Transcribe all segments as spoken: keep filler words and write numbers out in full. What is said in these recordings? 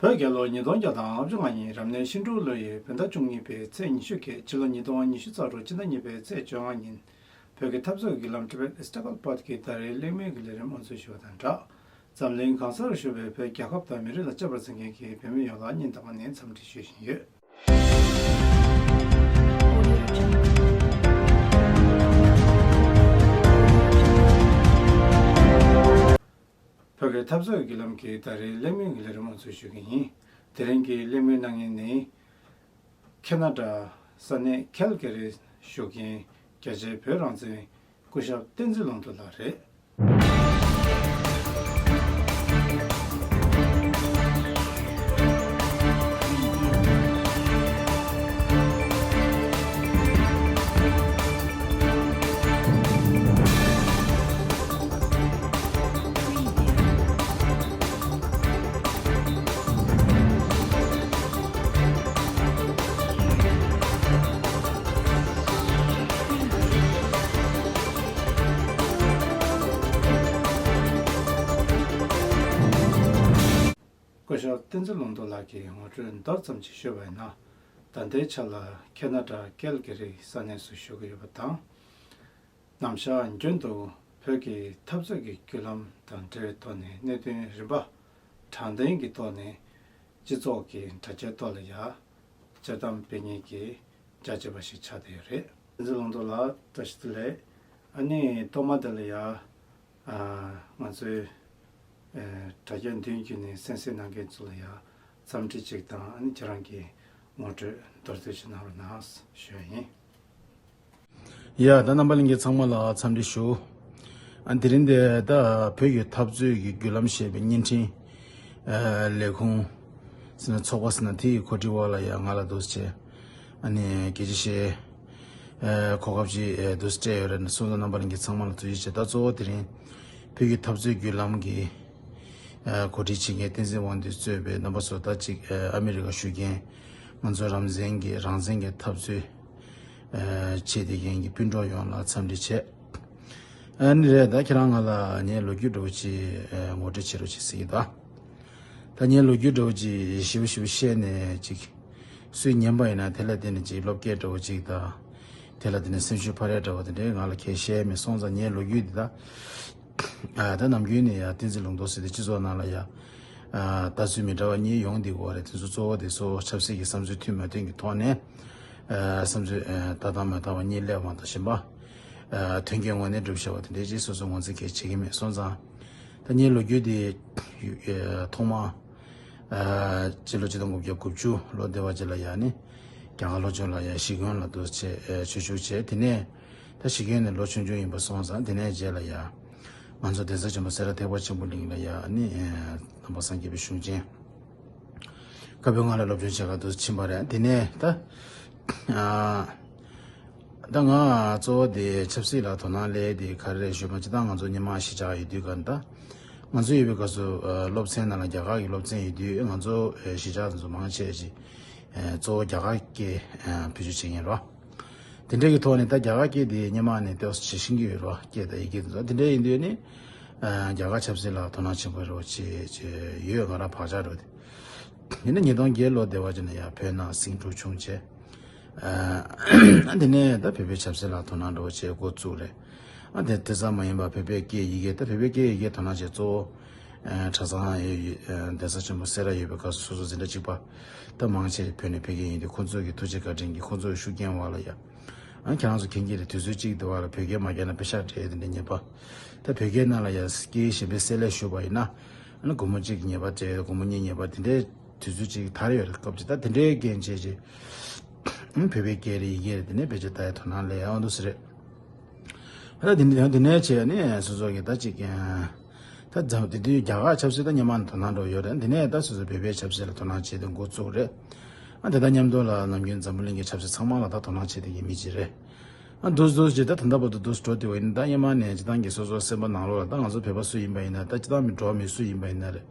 བོད་རྒྱལ་ལོ་ཉིས་སྟོང་བརྒྱ་དང་ལྔ་བཅུ་ང་གཉིས་རབ་གནས་ཤིང་འབྲུག་ལོ་ཡི་བོད་ཟླ་བཅུ་གཉིས་པའི་ཚེས་ཉི་ཤུ་གི་ཕྱི་ལོ་ཉིས་སྟོང་ཉི་ཤུ་རྩ་དྲུག་སྤྱི་ཟླ་གཉིས་པའི་ཚེས་བཅོ་ལྔ་ཉིན། བོད་ཀྱི་འཐབ་རྩོད་ཀྱི་ལམ་Tibet Struggle Path གི་ཟླ་རེའི་གླེང་མོལ་གྱི་ལས་རིམ་དབུ་འཛུགས་ཞུ་བ་དང་སྦྲགས། འཛམ་གླིང་གང་སར་བཞུགས་པའི་བོད་རྒྱལ་ཁབ་དང་མི་རིགས་ལ་གཅེས་པར་འཛིན་མཁན་གྱི་བོད་མི་ཡོངས་ལ་སྙིང་ཐག་པ་ནས་འཚམས་འདྲི་ཞུ་བཞིན་ཡོད། བོད་ཀྱི་འཐབ་རྩོད་ཀྱི་ལམ་གྱི་ཟླ་རེའི་གླེང་མོལ་གྱི་ལས་རིམ་དབུ་འཛུགས་ཞུ་གི་ཡིན། དེ་རིང་གི་གླེང་མོལ་གནང་མཁན་ནི། ཁེ་ན་ཌ་ས་གནས་ཁལ་ག་རི་བཞུགས་མཁན་རྒྱ་ཆེའི་བོད་རང་བཙན་སྐུ་ཞབས་བསྟན་འཛིན་ལུང་རྟོགས་ལགས་རེད། སྐུ་ཞབས་བསྟན་འཛིན་ལུང་རྟོགས་ལགས་ཀྱི་ངོ་སྤྲོད་མདོར་ཙམ་ཞིག་ཞུས་པ་ཡིན་ན། ད་ལྟའི་ཆ་ལ་ཁེ་ན་ཌ་ཀལ་ག་རི་ས་གནས་སུ་བཞུགས་ཀྱི་ཡོད་པ་དང་། ནམ་ཞག་རྒྱུན་དུ་བོད་ཀྱི་འཐབ་རྩོད་ཀྱི་བརྒྱུད་ལམ་དང་འབྲེལ་བའི་ཐོག་ནས་གནད་དོན་རིམ་པ་དྲང་བདེན་གྱི་ཐོག་ནས་སྤྱི་ཚོགས་ཀྱི་དྲ་རྒྱའི་ཐོག་ལ་ཡང་དཔྱད་གཏམ་སྤེལ་མཁན་གྱི་རྒྱ་ཆེ་བ་ཞིག་ཆགས་བསྡད་ཡོད་རེད། བསྟན་འཛིན་ལུང་རྟོགས་ལགས་བཀྲ་ཤིས་བདེ་ལེགས། ཨ་ནི་ཐོག་མ་དེ་ལ་ཡང་ཨ་ང་ཚོའི་ཨ་དྲ་རྒྱ་མདུན་བརྒྱུད་ནས་གསན་གཟིགས་གནང་མཁན་ཚོ་ལ་ཡང་འཚམས་འདྲི་ཅིག་དང་ཨ་ནི་ཁྱེད་རང་གི་ངོ་སྤྲོད་མདོར་བསྡུས་ཤིག་གནང་རོགས་གནང་ཞུ་ཡ་ཡིན། ཡ་ད་རྣམ་པ་ལྷན་རྒྱས་ཚང་མ་ལ་འཚམས་འདྲི་ཞུ། ཨ་དེ་རིང་འདི་ད་བོད་ཀྱི་འཐབ་རྩོད་ཀྱི་བརྒྱུད་ལམ་ཞེས་པའི་བརྙན་འཕྲིན་ཨ་ལས་ཁུངས་ཟེར་ན་ཚོགས་པ་ཟེར་ན་དེ་ཡི་གོ་སྒྲིག་འོག་ལ་ཡ་ང་ལ་འདུག་སེ་བྱས་ཨ་ནི་སྐད་ཆ་བཤད་ཨ་གོ་སྐབས་ཅིག་ཨ་འདུག་སེ་སྤྲད་ཡོད་རེད། སོང་ཙང་རྣམ་པ་ལྷན་རྒྱས་ཚང་མ་ལ་ཐུགས་རྗེ་ཆེ། ད་གཙོ་བོ་དེ་རིང་བོད་ཀྱི་འཐབ་རྩོད་བརྒྱུད་ལམ་གྱི་ཨ་གོ་སྒྲིག་བྱེད་མཁན་བསྟན་འཛིན་དབང་འདུས་གཙོས་པའི་རྣམ་པ་ཚོ་ད་ཅིག་ཨ་ཨ་མི་རི་ཀ་བཞུགས་མཁན་ང་ཚོ་རང་བཙན་གྱི་རང་བཙན་གྱི་འཐབ་རྩོད་ཨ་བྱེད་བསྡད་མཁན་གྱི་སྤུན་གྲོགས་ཡོངས་ལ་འཚམས་འདྲི་བྱས། ཨ་ནི་རེད། ད་ཁྱེད་རང་ང་ལ་ངའི་ལོ་རྒྱུས་འདྲ་བོ་ཅིག་ཨ་ངོ་སྤྲོད་བྱེད་རོགས་བྱེད་ཟེར་གྱི་འདུག་ད་ངའི་ལོ་རྒྱུས་འདྲ་བོ་ཅིག་ཞིབ་པོ་ཞིབ་པོ་བཤད་ནས་ཅིག་སུས་ཉན་པ་ཡིན་ན་དེ་ལ་བརྟེན་ནས་ཅིག་བློ་སྐྱེད་འདྲ་བོ་ཅིག་དང་། དེ་ལ་བརྟེན་ནས་སེམས་ཤུགས་འཕར་ཡ་འདྲ་བོ་དེ་འདྲའི་ང་ལ་གང་ཡང་བཤད་མེད། སོང་ཙང་ངའི་ལོ་རྒྱུས་འདི་ད་ཨ་ད་ནམ་རྒྱུན་ནས་ཡ་བསྟན་འཛིན་ལུང་རྟོགས་ཟེར་ཏེ་སྤྱི་ཚོགས་ནང་ལ་ཡ་ཨ་ལྟ་ཚུལ་མི་འདྲ་བ་གཉིས་ཡོང་བསྡད་ཀྱི་ཡོད་རེད། དེ་ཚོ་གཙོ་བོ་དེ་ཚོ་ཆབ་སྲིད་ཀྱི་བསམ་ཚུལ་མཐུན་མ་མཐུན་གྱི་ཐོག་ནས་ཨ་བསམ་ཚུལ་ཨ་ལྟ་སྟངས་མ་འདྲ་བ་གཉིས་སླེབས་པ་དང་། གཞན་པ་ཨ་དོན་འཁྱོལ་ངོས་ནས་སྒྲུབ་བྱ་བ་དེ་འདྲའི་ཅིག་སོ་སོ་ངོས་འཛིན་གང་ཡང་བྱེད་ཀྱི་མེད། སོང་ཙང་ད་ངའི་ལོ་རྒྱུས་དེ་ཨ་ཐོག་མ་ཨ་སྤྱི་ལོ་ཆིག་སྟོང་དགུ་བརྒྱ་དགུ་བཅུ་ལོ་དེ་བ་ཅིག་ལ་ཡ་ནི་རྒྱ་གར་ལྷོ་ཕྱོགས་ལ་ཡ་གཞིས་དགོན་ལ་འདུག་སེ་བྱས་ཨ་ཆོས་ཞུགས་བྱས། དེ་ནས་ད་གཞིས་དགོན་ནས་ལོ་ཆུང་ཆུང་ཡིན་པ་སོང་ཙང་དེ་ནས་རྗེས་ལ་ཡ་ང་ཚོ་གདན་ས་ཆེན་པོ་སེ་ར་ཐེག་པ་ཆེན་པོ་གླིང་ལ་ཡ་ནི་ཨ་ནང་པ་སངས་རྒྱས་པའི་གཞུང་ཆེན་བཀའ་པོད་ལྔ་ལ་སློབ་སྦྱོང་བྱེད་གར་འདུག་ཕྱིན་པ་རེད། དེ་ནས་ད་ཨ་ད་ང་གཙོ་བོ་དེ་ཆབ་སྲིད་ལ་དོ་སྣང་སླེབས་དེ་ག་རེ་རེད་ཞུས་པ་ཅིག་ད་ང་ཚོ་སྔོན་མ་གཞིས་ཆགས་ཡོད་དུས་ག་ད་ང་ཚོ་ཡོད་པའི་སྐབས་སུ་ཨ་སློབ་ཚན་ནང་ལ་རྒྱ་གར་གྱི་སློབ་ཚན་ཡོད་དུས་ང་ཚོ་ཨ་གཞིས་ཆགས་དེ་ཚོ་མང་ཆེ་ཅིག་ཨ་གཙོ་བོ་རྒྱ་གར་སྐད་ཨ་བེད་སྤྱོད་བྱེད་མཁན་རེད་བ། དེ་འདྲའི་གི་ཐོག་ནས་ད་རྒྱ་གར་སྐད་དེ་སྔོན་མ་ནས་ཏོག་ཙམ་ཤེས་ཤེས་ཀྱི་ཡོད་རེད་བ། སྐད་དང་ཡི་གེ་དེ་ཚོ་དེ་འདྲ་ཡིན་དུས་ནི་ཨ་རྒྱ་གར་ཆབ་སྲིད་ལ་དོ་སྣང་ཆེན་པོ་རེད་བ་ཅེས་ཅེས་ཡོད། ང་རང་བག་ཆགས་རེད་བ། དེ་ཡིན་ན་ཉིས་སྟོང་བརྒྱད་ལོ་དེ་བ་ཅིག་ནས་ཡང་བོད་ནང་ཟིང་འཁྲུག་བྱུང་བྱས། ཨ་དེ་ནས་ད་བོད་པའི་ཆབ་སྲིད་ལ་དོ་སྣང་འདྲ་བོ་བྱས་འགོ་བཙུགས་རེད། ཨ་དེ་དེ་ཙམ་མ་ཡིན་པར་བོད་པའི་སྐད་ཡི་གེ་ད་བོད་པའི་སྐད་ཡི་གེ་དོ་སྣང་བྱས་གཙོ་བོ་ཨ་གྲྭ་ཚང་ཡོད་ཡོད་ཨ་གདན་ས་ཆེན་པོ་སེ་ར་ཡོད་པའི་སྐབས་སུ་སོ་སོ་འཛིན་གྲྭ་གཅིག་པ་ད་མང་ཆེ་བོད་ནས་ཕེབས་མཁན་ཡིན་དུས་ཁོང་ཚོ་གི་ཐུགས་རྗེ་བཀའ་དྲིན་གྱིས་ཁོང་ཚོ་གི་ཤུགས་རྐྱེན་འོག་ལ་ཡ། ཨ་ཁྱེད་རང་ཚོ་མཁྱེན་གྱི་རེད། དུས་ཚོད་གཅིག་དེ་བ་ལ་བོད་སྐད་མ་བརྒྱབ་ན་པེ་ཤག་སྤྲད་དེ་འདྲ་ཉེས་པ། ད་བོད་སྐད་ནང་ལ་ཡ་སྐད་གཞན་པའི་བསྲེས་ལས་ཞུས་པ་ཡིན་ན་ཨ་ནི་སྒོར་མོ་གཅིག་ཉེས་པ་སྤྲད། སྒོར་མོ་གཉིས་ཉེས་པ་དེ་འདྲའི་དུས་ཚོད་ཅིག་དར་ཡོད་རེད། སྐབས་ཅིག་ད་དེ་འདྲའི་རྐྱེན་བྱས་ཅིག་ཨ་བོད་པའི་སྐད་རེད་ཡི་གེ་རེད་དེ་ནས་ཕལ་ཆེར་ད་ཡ་དོ་སྣང་སླེབས་ཡོང་འདུག་ཟེར་རེད། ད་དེ་ནས་དེ་ནས་བྱས་ནས་སོ་སོ་གི་ད་ཅིག་ད་འཛམ་དེ་དུས་རྒྱ་གར་ཆབ་སྲིད་ད་སྔོན་མ་ནས་དོ་སྣང་འགྲོ་ཡོད་རེད། དེ་ནས་ད་སོ་སོ་བོད་པའི་ཆབ་སྲིད་ལ་དོ་སྣང་བྱེད་དེ་འགོ་བཙུགས་རེད། ཨ་དེ་དང་མཉམ་དུ་ལ་ནམ་རྒྱུན་འཛམ་བུ་གླིང་གི་ཆབ་སྲིད་ཚང་མ་ལ་ད་དོ་སྣང་བྱེད་དེ་གི་མི་ཅིག་རེད། ཨ་འདུག་འདུག་ཅེས་ད་ད་ལྟ་བར་དུ་འདུག་འགྲོ་དེ་བ་ཡིན། ད་སྔོན་མ་ནས་སྤྱི་བཏང་གི་སོ་སོ་སེམས་པ་ནང་ལོགས་ལ་ད་ང་ཚོ་བོད་པ་སུ་ཡིན་པ་ཡིན་ན་ད་སྤྱི་བཏང་མི་འགྲོ་བ་མི་སུ་ཡིན་པ་ཡིན་ན་རེད།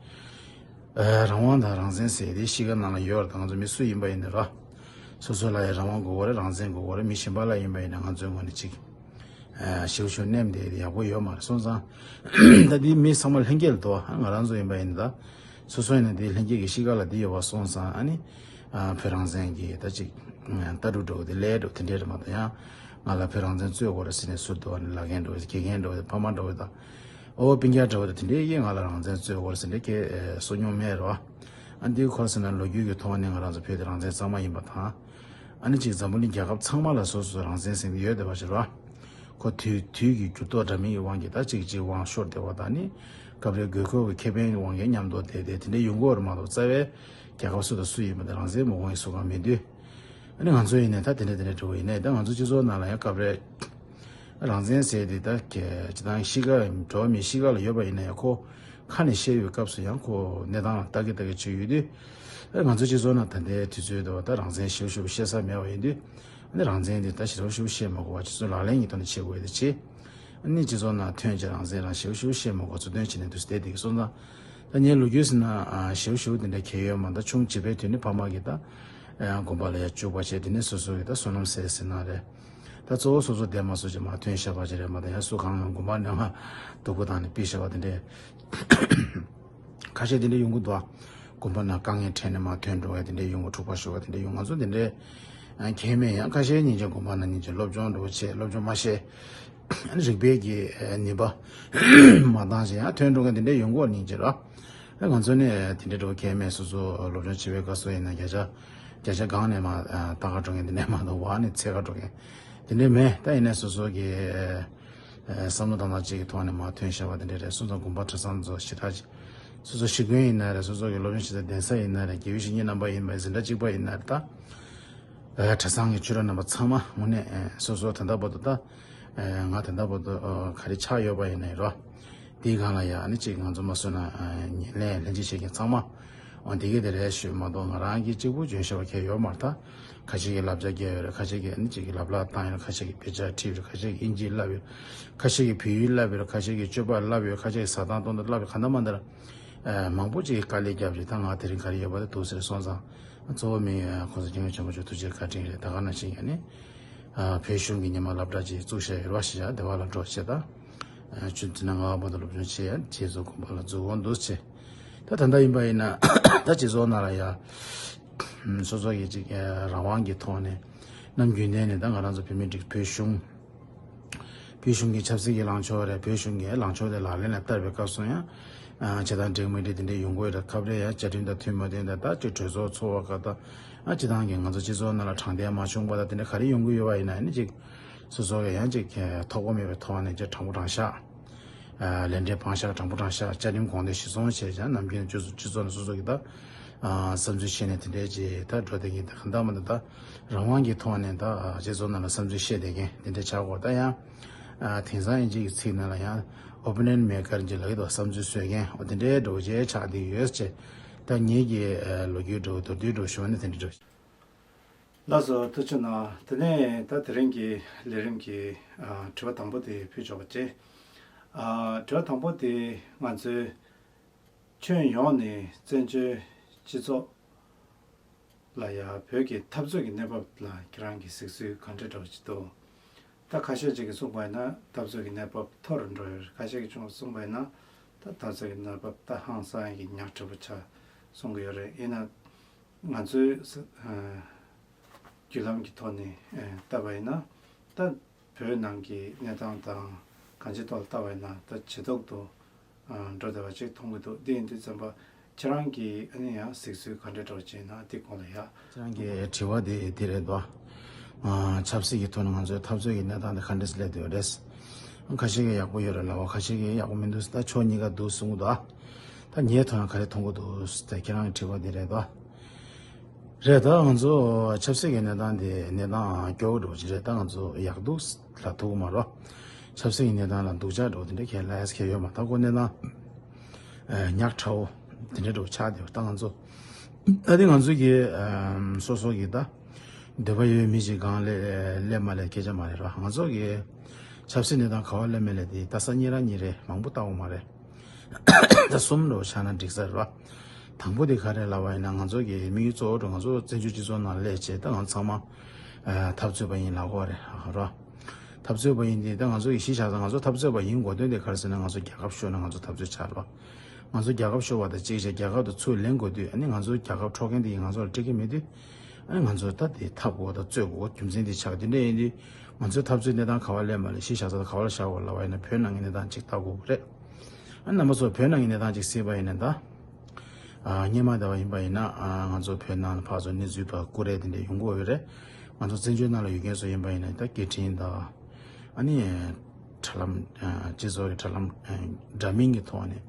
ཨ་རང་དབང་དང་རང་བཙན་ཟེར་དེ་གཤིས་ཀ་ནང་ལ་ཡོད་རེད། ད་ང་ཚོ་མི་སུ་ཡིན་པ་ཡིན་ན་ར། སོ་སོ་ལ་ཡང་རང་དབང་དགོས་པ་རེད། རང་བཙན་དགོས་པ་རེད། མི་གཞན་པ་ལ་ཡིན་པ་ཡིན་ན་ང་ཚོའི་ངོས་ནས་ཅིག་ཨ་ཞེ་པོ་ཞེ་པོ་མནན་བསྡད་དེ་ཡག་པོ་ཡོད་མ་རེད། སོང་ཙང་ད་འདི་མི་ཚང་མ་ལྷན་སྐྱེས་ལ་དོ་ང་རང་ཚོ་ཡིན་པ་ཡིན་ན་ད་ སོ་སོ་ཡིན་ན་དེ་ལྷན་སྐྱེས་ཀྱི་གཤིས་ཀ་ལ་དེ་ཡོད་པ་སོང་ཙང་ཨ་ནི། ཨ་བོད་རང་བཙན་གྱི་ད་ཅིག་ལྟ་གྲུབ་འདྲ་བོ་དེ་ལས་འགྲོ་དེ་འདྲས་རེད་མ་གཏོགས་ཡང་། ང་ལ་བོད་རང་བཙན་རྩོད་དགོས་རེད་ཟེར་ནས་ཟུར་དུ་ཨ་ནི་ལབ་མཁན་འདྲ་བོ་དེ་དགེ་རྒན་འདྲ་བོ་དེ་ཕ་མ་འདྲ་བོ་དང་། ཨོ་སྤུན་ཀྱག་འདྲ་བོ་དེ་དེ་འདྲས་ཡིན་ང་ལ་རང་བཙན་རྩོད་དགོས་རེད་ཟེར་འདྲས་ཁྱེད་གསུང་མྱོང་མེད་རེད་བ། ཨ་འདི་ཁོ་ཟེར་ན་ལོ་རྒྱུས་ཀྱི་ཐོག་ནས་ང་རང་ཚོ་བོད་དེ་རང་བཙན་གཙང་མ་ཡིན་པ་དང་། ཨ་ནི་ཅིག་འཛམ་བུ་གླིང་རྒྱལ་ཁབ་ཚང་མ་ལ་སོ་སོ་རང་བཙན་ཟེར་གྱི་ཡོད་བསྡད་པ་ཞིག་རེད་བ། ཁོ་དུས་དུས་ཀྱི་འགྱུར་ལྡོག་འདྲ་མིན་གྱི་དབང་གིས་ད་གཅིག་གཅིག་དབང་ཤོར་བསྡད་པ་དང་ནི། སྐབས་རེ་དགོས་མཁོ་གི་ཁེ་ཕན་གྱི་དབང་གིས་མཉམ་དུ་བསྡད་དེ་དེ་འདྲའི་ཡོང་གི་ཡོད་རེད་མ་གཏོགས་རྩ་བའི་རྒྱལ་ཁབ་སུ་དང་སུ་ཡིན་པ་དེ་རང་བཙན་མ་དགོས་ཡིན་གསུང་ག་མེད་དུས། ཨ་ནི་ང་ཚོ་ཡིན་ནའི་ད་དེ་འདྲ་དེ་འདྲ་འགྲོ་གི་ཡིན་ནའི་ད་ང་ཚོ་སྤྱི་ཚོགས་ནང་ལ་ཡང་སྐབས་རེ། རང་བཙན་ཟེར་དེ་ད་ག་སྤྱི་བཏང་གཤིས་ཀ་འགྲོ་བ་མིའི་གཤིས་ཀ་ལ་ཡོད་པ་ཡིན་ན་ཡང་ཁོ་ཁ་ནས་བཤད་པའི་སྐབས་སུ་ཡང་ཁོ་གནས་སྟངས་ལ་ལྟ་གི་ལྟ་གི་བྱེད་ཡོད་དུས། ཨ་ང་ཚོ་སྤྱི་ཚོགས་ནང་ད་ལྟའི་དུས་ཚོད་དུ་ད་རང་བཙན་ཞེ་པོ་ཞེ་པོ་བཤད་ས་མེད་པ་ཡིན་དུས། ཨ་ནི་རང་བཙན་དེ་ད་ཞེ་པོ་ཞེ་པོ་བཤད་མ་དགོས་པ་སྤྱི་ཚོགས་ལག་ལེན་གྱི་ཐོག་ནས་བྱེད་དགོས་ཡ་དེ་བྱེད། ཨ་ནི་སྤྱི་ཚོགས་ནང་ཐོན་བྱས་རང་བཙན་རང་ཞེ་པོ་ཞེ་པོ་བཤད་མ་དགོས་ཚུལ་སྟོན་བྱས་ནས་འདུག་སེ་བསྡད་དེ་གི་སོང་ཙང་། ད་ངའི་ལོ་རྒྱུས་ཟེར་ན་ཨ་ཞེ་པོ་ཞེ་པོ་དེ་འདྲ་གལ་ཡོད་མ་རེད། ད་ཆུང་བྱིས་པའི་དུས་ནས་ཕ་མ་གིས་ད་ཨ་དགོན་པ་ལ་ཡར་བཅུག་པ་བྱས་དེ་ནས་སོ་སོ་གིས་ད་བསོད་ནམས་ཟེར་ཟེར་ན་རེད། ད་གཙོ་བོ་སོ་སོ་བསྡད་མ་སོང་ཅིག་མར་ཐོན་བཞག་པ་ཅིག་རེད་མ་གཏོགས་ཡང་སུ་གང་ཡང་དགོན་པ་ནས་མར་སྡུག་པོ་བཏང་ནས་ཕུད་བཞག་པ་དེ་འདྲས། ཁ་ཤས་དེ་འདྲས་ཡོང་གི་འདུག་ཨ། དགོན་པ་ནང་དཀའ་ངལ་འཕྲད་ནས་མར་ཐོན་འགྲོ་བ་དེ་འདྲས་ཡོང་གི་འཁྲུག་པ་ཤོར་བ་དེ་འདྲས་ཡོང་། ང་ཚོ་དེ་འདྲས་ཨ་མཁྱེན་མེད། ཡང་ཁ་ཤས་སྙིང་རྗེ་དགོན་པ་ནང་སྙིང་རྗེ་སློབ་སྦྱོང་འགྲོ་བ་བྱས་སློབ་སྦྱོང་མ་བྱས། ཨ་ནི་རིག་པའི་གི་ཨ་ནུས་པ་མ་བཏང་བྱས་ཡང་ཐོན་འགྲོ་མཁན་དེ་འདྲས་ཡོང་གི་ཡོད་སྙིང་རྗེ་རེད། ཨ་ང་ཚོ་ནི་དེ་འདྲས་འགྲོ་མཁན་མེད། སོ་སོ་སློབ་སྦྱོང་བྱེད་པའི་སྐབས་སུ་ཡིན་ན་བརྒྱ་ཆ་བརྒྱ་ཆ་གང་ནས་མར་ལྟ་ག་འགྲོ་མཁན་དེ་འདྲས་མ་གཏོགས་བ་ནི་འཚོལ་ག་འགྲོ་མཁན་དེ་འདྲས་མེད། ད་ཡིན་ནའི་སོ་སོ་གི་བསམ་བློ་བཏང་སྟངས་གཅིག་གི་ཐོག་ནས་མར་ཐོན་བཞག་པ་དེ་འདྲས་རེད། སོང་ཙང་དགོན་པ་གྲྭ་ཚང་ཚོ་ཞེ་དྲག་ཅིག་སོ་སོ་གཞིས་དགོན་ཡིན་ན་རེད། སོ་སོ་གི་སློབ་སྦྱོང་བྱེད་ས་གདན་ས་ཡིན་ན་རེད། དགེ་བའི་བཤེས་གཉེན་རྣམ་པ་ཡིན་པ་འཛིན་གྲྭ་གཅིག་པ་ཡིན་ན་རེད། ད་གྲྭ་ཚང་གི་ཆོས་གྲོགས་རྣམ་པ་ཚང་མ་དངོས་གནས་སོ་སོ་ད་ལྟ་བར་དུ་ད་ང་ད་ལྟ་བར་དུ་ག་རེ་ཆགས་ཡོད་པ་ཡིན་ནའི་རོ། དེའི་སྒང་ལ་ཡ་ཨ་ནི་གཅིག་ང་ཚོ་མ་བཟོད་ན་ཉེས་ལས་ལྷན་ཅིག་བྱེད་མཁན་ཚང་མ། འོ་དེ་གས་དེ་རེད་ཞུས་མ་གཏོགས་ང་རང་གིས་གཅིག་པུ་འཇོན་ཤེས་པ་གང་ཡང་ཡོད་མ་རེད། ད་ཁ་ཤས་ཀྱིས་བསླབ་བྱ་བརྒྱབ་ཡོད་རེད། ཁ་ཤས་ཀྱིས་ཨ་ནི་གཅིག་གིས་ལབ་ལབ་བཏང་ཡོད་རེད། ཁ་ཤས་ཀྱིས་དཔེ་ཆ་བྲིས་ཡོད་རེད། ཁ་ཤས་ཀྱིས་དབྱིན་ཇི་བསླབ་ཡོད་རེད། ཁ་ཤས་ཀྱིས་བོད་ཡིག་བསླབ་ཡོད་རེད། ཁ་ཤས་ཀྱིས་སྤྱོད་པ་བསླབ་ཡོད་རེད། ཁ་ཤས་ཀྱིས་བཟའ་སྟངས་གཏོང་སྟངས་བསླབ་ཡོད་རེད། གང་ལྟར་མ་ལྟར་མང་པོ་ཅིག་གིས་དཀའ་ལས་བརྒྱབ་རེད། ད་ང་དེ་རིང་ག་རེ་ཡོད་པ་དེ་འདུག་ཟེར་སོང་ཙང་གཙོ་བོ་མི་༸གོང་ས་༸སྐྱབས་མགོན་ཆེན་པོ་མཆོག་ཐུགས་རྗེ་བཀའ་དྲིན་རེད། ད་ག་ནང་བཞིན་ཡ་ནི་བོད་གཞུང་གིས་ཉི་མ་སློབ་གྲྭ་ཅིག་བཙུགས་བཞག་ཡོད་རེད་བ། ཞེས་བྱ་བདེ་བ་ལ་འགྲོ་བྱས་ད། ཆུ་ཚོད་ལྔ་པ་བར་དུ་སློབ་སྦྱོང་བྱས་ཡ་རྗེས་སུ་དགོན་པ་ལ་འཛུལ་འོང་འདུག་ཅེས། ད་ད་ལྟ་ཡིན་པ་ཡིན་ན་ད་སྤྱི་ཚོགས་ནང་ལ་ཡ་སོ་སོ་གི་ཅིག་རང་དབང་གི་ཐོག་ནས་ནམ་རྒྱུན་ལྡན་ནས་ད་ང་རང་ཚོ་བོད་མི་སྒྲིག་བོད་གཞུང་བོད་གཞུང་གི་ཆབ་སྲིད་ཀྱི་ལངས་ཕྱོགས་རེད། བོད་གཞུང་གི་ལངས་ཕྱོགས་དེ་ལག་ལེན་ལ་བསྟར་བའི་སྐབས་སུ་ཡང་བྱེད་སྟངས་འགྲིག་མི་འགྲིག་དེ་འདྲ་ཡོང་གི་ཡོད་རེད། སྐབས་རེ་ཡང་བཅའ་ཁྲིམས་དང་མཐུན་མ་མཐུན་དང་ད་ཅིག་གྲོས་ཚོགས་ཚོགས་པ་ཁག་དང་སྤྱི་བཏང་གི་ང་ཚོ་སྤྱི་ཚོགས་ནང་ལ་དྲང་བདེན་མ་བྱུང་པ་དང་དེ་འདྲ་ག་རེ་ཡོང་གི་ཡོད་པ་ཡིན་ན་ནི་ཅིག་སོ་སོ་གི་ཡང་ཅིག་ཐོགས་པ་མེད་པའི་ཐོག་ནས་ཅིག་དྲང་པོ་དྲང་བཞག་ལས་འབྲས་ཕངས་ཤག་དྲང་པོ་དྲང་བཞག་བཅའ་ཁྲིམས་དགོངས་དོན་གཞིར་བཟུང་བྱས་ཀྱང་ནམ་རྒྱུན་སྤྱི་ཚོགས་སྤྱི་ཚོགས་ནང་སོ་སོ་གི་ད་བསམ་ཚུལ་བཤད་ནས་དེ་འདྲའི་ཅིག་ད་འགྲོ་བསྡད་མཁན་དེ་གང་ལྟར་མ་ད་ད་རང་དབང་གི་ཐོག་ནས་ད་སྤྱི་ཚོགས་ནང་ལ་བསམ་ཚུལ་བཤད་བསྡད་མཁན་དེ་འདྲ་ཆགས་ཀྱི་ཡོད་རེད། ད་ཡང་དེང་སང་ཡིན་གཅིག་གི་ཚིག་ནང་ལ་ཡང་ཨོ་པི་ནེན་མེ་ཀར་ཅིག་ལབ་ཀྱི་འདུག་བསམ་ཚུལ་བཟོ་མཁན་འོ་དེ་འདྲའི་འགྲོ་བྱས་ཆགས་བསྡད་ཡོད་ཅེས་ད་ངེད་ཀྱི་ལོ་རྒྱུས་འགྲོ་མདོར་བསྡུས་འགྲོ་ཞུ་བ་ནི་དེ་འདྲ་འགྲོ། ལགས་སོ་ཐུགས་རྗེ་གནང་། དེ་ནས་ད་དེ་རིང་གི་ལས་རིམ་གྱི་ཨ་དྲི་བ་དང་པོ་དེ་ཕུལ་ཆོག་པ་བྱེད། ཨ་དྲི་བ་དང་པོ་དེ་ང་ཚོའི་ཁྱོན་ཡོངས་ནས་བཙན་བྱོལ་སྤྱི་ཚོགས་ལ་ཡ་བོད་ཀྱི་འཐབ་རྩོད་ཀྱི་གནས་བབ་ལ་ཁྱེད་རང་གི་གཟིགས་ཚུལ་ག་འདྲ་འདྲ་བ་ཅིག་འདུག་ད་ཁ་ཤས་ཅིག་གིས་གསུངས་པ་ཡིན་ན་འཐབ་རྩོད་ཀྱི་གནས་བབ་མཐོ་རུ་འགྲོ་ཡོད་རེད། ཁ་ཤས་ཀྱིས་ཀྱང་གསུངས་པ་ཡིན་ན་ད་འཐབ་རྩོད་ཀྱི་གནས་བབ་ད་ཧང་སང་གི་ཉག་ཕྲ་པོ་ཆགས་གསུང་གི་ཡོད་རེད། ཡིན་ན། ང་ཚོའི་ས་ཨ་བརྒྱུད་ལམ་གྱི་ཐོག་ནས་ཨ་བལྟས་པ་ཡིན་ན་ད་བོད་ནང་གི་གནས་སྟངས་དང་གང་ཅིའི་ཐོག་ལ་བལྟས་པ་ཡིན་ན་ད་ཇེ་སྡུག་ཏུ་ཨ་འགྲོ་བསྡད་པ་ཅིག་མཐོང་གི་འདུག་འདི་ཡིན་དུས་ཙམ་པ་ཁྱེད་རང་གིས་ཨ་ནི་ཡང་གཟིགས་ཚུལ་ག་འདྲ་འདྲ་བ་ཅིག་ཡིན་ན་འདི་སྐོར་ལ་ཡ། ཁྱེད་རང་གི་དྲི་བ་དེ་འདི་རེད་དོ། ཨ་ཆབ་སྲིད་ཀྱི་ཐོག་ནས་ང་ཚོའི་འཐབ་རྩོད་ཀྱི་གནས་སྟངས་དེ་ག་འདྲས་སླེབས་བསྡད་ཡོད་རེད། ཁ་ཤས་ཀྱིས་ཡག་པོ་ཡོད་རེད་ལབ་པ། ཁ་ཤས་ཀྱིས་ཡག་པོ་མི་འདུག་ད་ཕྱོགས་གཉིས་ཀ་འདུག་གསུང་གི་འདུག་ཨ། ད་ངའི་ཐོག་ནས་ག་རེ་མཐོང་གི་འདུག་ཟེར་ད་ཁྱེད་རང་གི་དྲི་བ་འདི་རེད་དོ། རེད། ད་ང་ཚོ་ཆབ་སྲིད་ཀྱི་གནས་སྟངས་དེ་གནས་སྟངས་སྐྱོ་བོ་འདྲ་བོ་ཅིག་རེད། ད་ང་ཚོ་ཡག་སྡུག་ལབ་ཐུབ་ཀྱི་མ་རེད། ཆབ་སྲིད་ཀྱི་གནས་སྟངས་ལ་སྡུག་ཅག་འདྲ་བོ་དེ་འདྲ་གང་ལ་ཡ་གང་ཡོད་མ་རེད། ད་ཁོ་གནས་སྟངས་ཨ་ཉག་ཕྲ་བོ་དེ་འདྲ་འདྲ་བོ་ཆགས་བསྡད་པ། ད་ང་ཚོ་ད་དེ་ང་ཚོ་གི་ཨ་སོ་སོ་གི་ད་འདོད་པ་ཡོད་མི་ཞིག་སྒང་ལ་སླེབས་མ་སླེབས་སྐད་ཆ་མ་རེད་ར། ང་ཚོ་གི་ཆབ་སྲིད་གནས་སྟངས་ག་པར་སླེབས་མ་སླེབས་དེ་ད་སང་ཉིན་ར་གཉིས་རེད། མང་པོ་ལྟ་འོང་མ་རེད། ད་གསུམ་འདྲ་བོ་ཆགས་ན་འགྲིག་ས་རེད་བ། དང་པོ་དེ་ག་རེ་ལབ་པ་ཡིན་ན་ང་ཚོ་གི་དམིགས་ཡུལ་གཙོ་བོ་འདྲ་ང་ཚོ་བཙན་བྱོལ་སྤྱི་ཚོགས་ནང་སླེབས་བྱས་ད་ང་ཚང་མ་ཨ་འཐབ་རྩོད་པ་ཡིན་ལབ་དགོས་རེད་ར། འཐབ་རྩོད་པ་ཡིན་དེ་ད་ང་ཚོ་གི་གཞི་བཞག་ས་ང་ཚོ་འཐབ་རྩོད་པ་ཡིན་དགོས་དོན་དེ་ག་རེ་ཟེར་ན་ང་ཚོ་རྒྱལ་ཁབ་ཤོར་ན་ང་ཚོ་འཐབ་རྩོད་ཆགས་རེད་བ། ང་ཚོ་རྒྱལ་ཁབ་ཤོར་བ་དང་གཅིག་བྱས་རྒྱལ་ཁབ་དང་ཚུར་ལེན་དགོས་དུས། ཨ་ནི་ང་ཚོ་རྒྱལ་ཁབ་འཕྲོག་མཁན་དེ་ཡིས་ང་ཚོ་ལ་སྤྲད་ཀྱི་མེད་དུས། ཨ་ནི་ང་ཚོ་ད་དེ་འཐབ་དགོས་དང་རྩོད་དགོས་རྒྱུ་མཚན་དེ་ཆགས། དེ་འདྲ་ཡིན་དུས་ང་ཚོའི་འཐབ་རྩོད་གནས་སྟངས་ག་བ་སླེབས་མ་སླེབས། གཞི་བཞག་ས་དང་ག་བ་ལ་བཞག་དགོས་ལབ་པ་ཡིན་ན། བོད་ནང་གི་གནས་སྟངས་ཅིག་ལྟ་དགོས་རེད། ཨ་རྣམ་པ་ཚོ་བོད་ནང་གི་གནས་སྟངས་ཅིག་གཟིགས་པ་ཡིན་ན་ད། ཨ་སྔོན་མ་ལྟ་བ་ཡིན་པ་ཡིན་ན། ཨ་ང་ཚོ་བོད་ནང་ལ་ཕར་ཚུར་གནས་ཚུལ་ཕར་བསྐུར་རེས་དེ་འདྲ་ཡོང་གི་ཡོད་རེད། ང་ཚོ་བཙན་བྱོལ་ནང་ལ་ཡོད་མཁན་ཚོ་ཡིན་པ་ཡིན་ན་ད་སྐད་འཕྲིན་དང་། ཨ་ནི་དྲ་ལམ། ཨ་སྤྱི་ཚོགས་ཀྱི་དྲ་ལམ། ཨ་འདྲ་མིན་གྱི་ཐོག་ནས་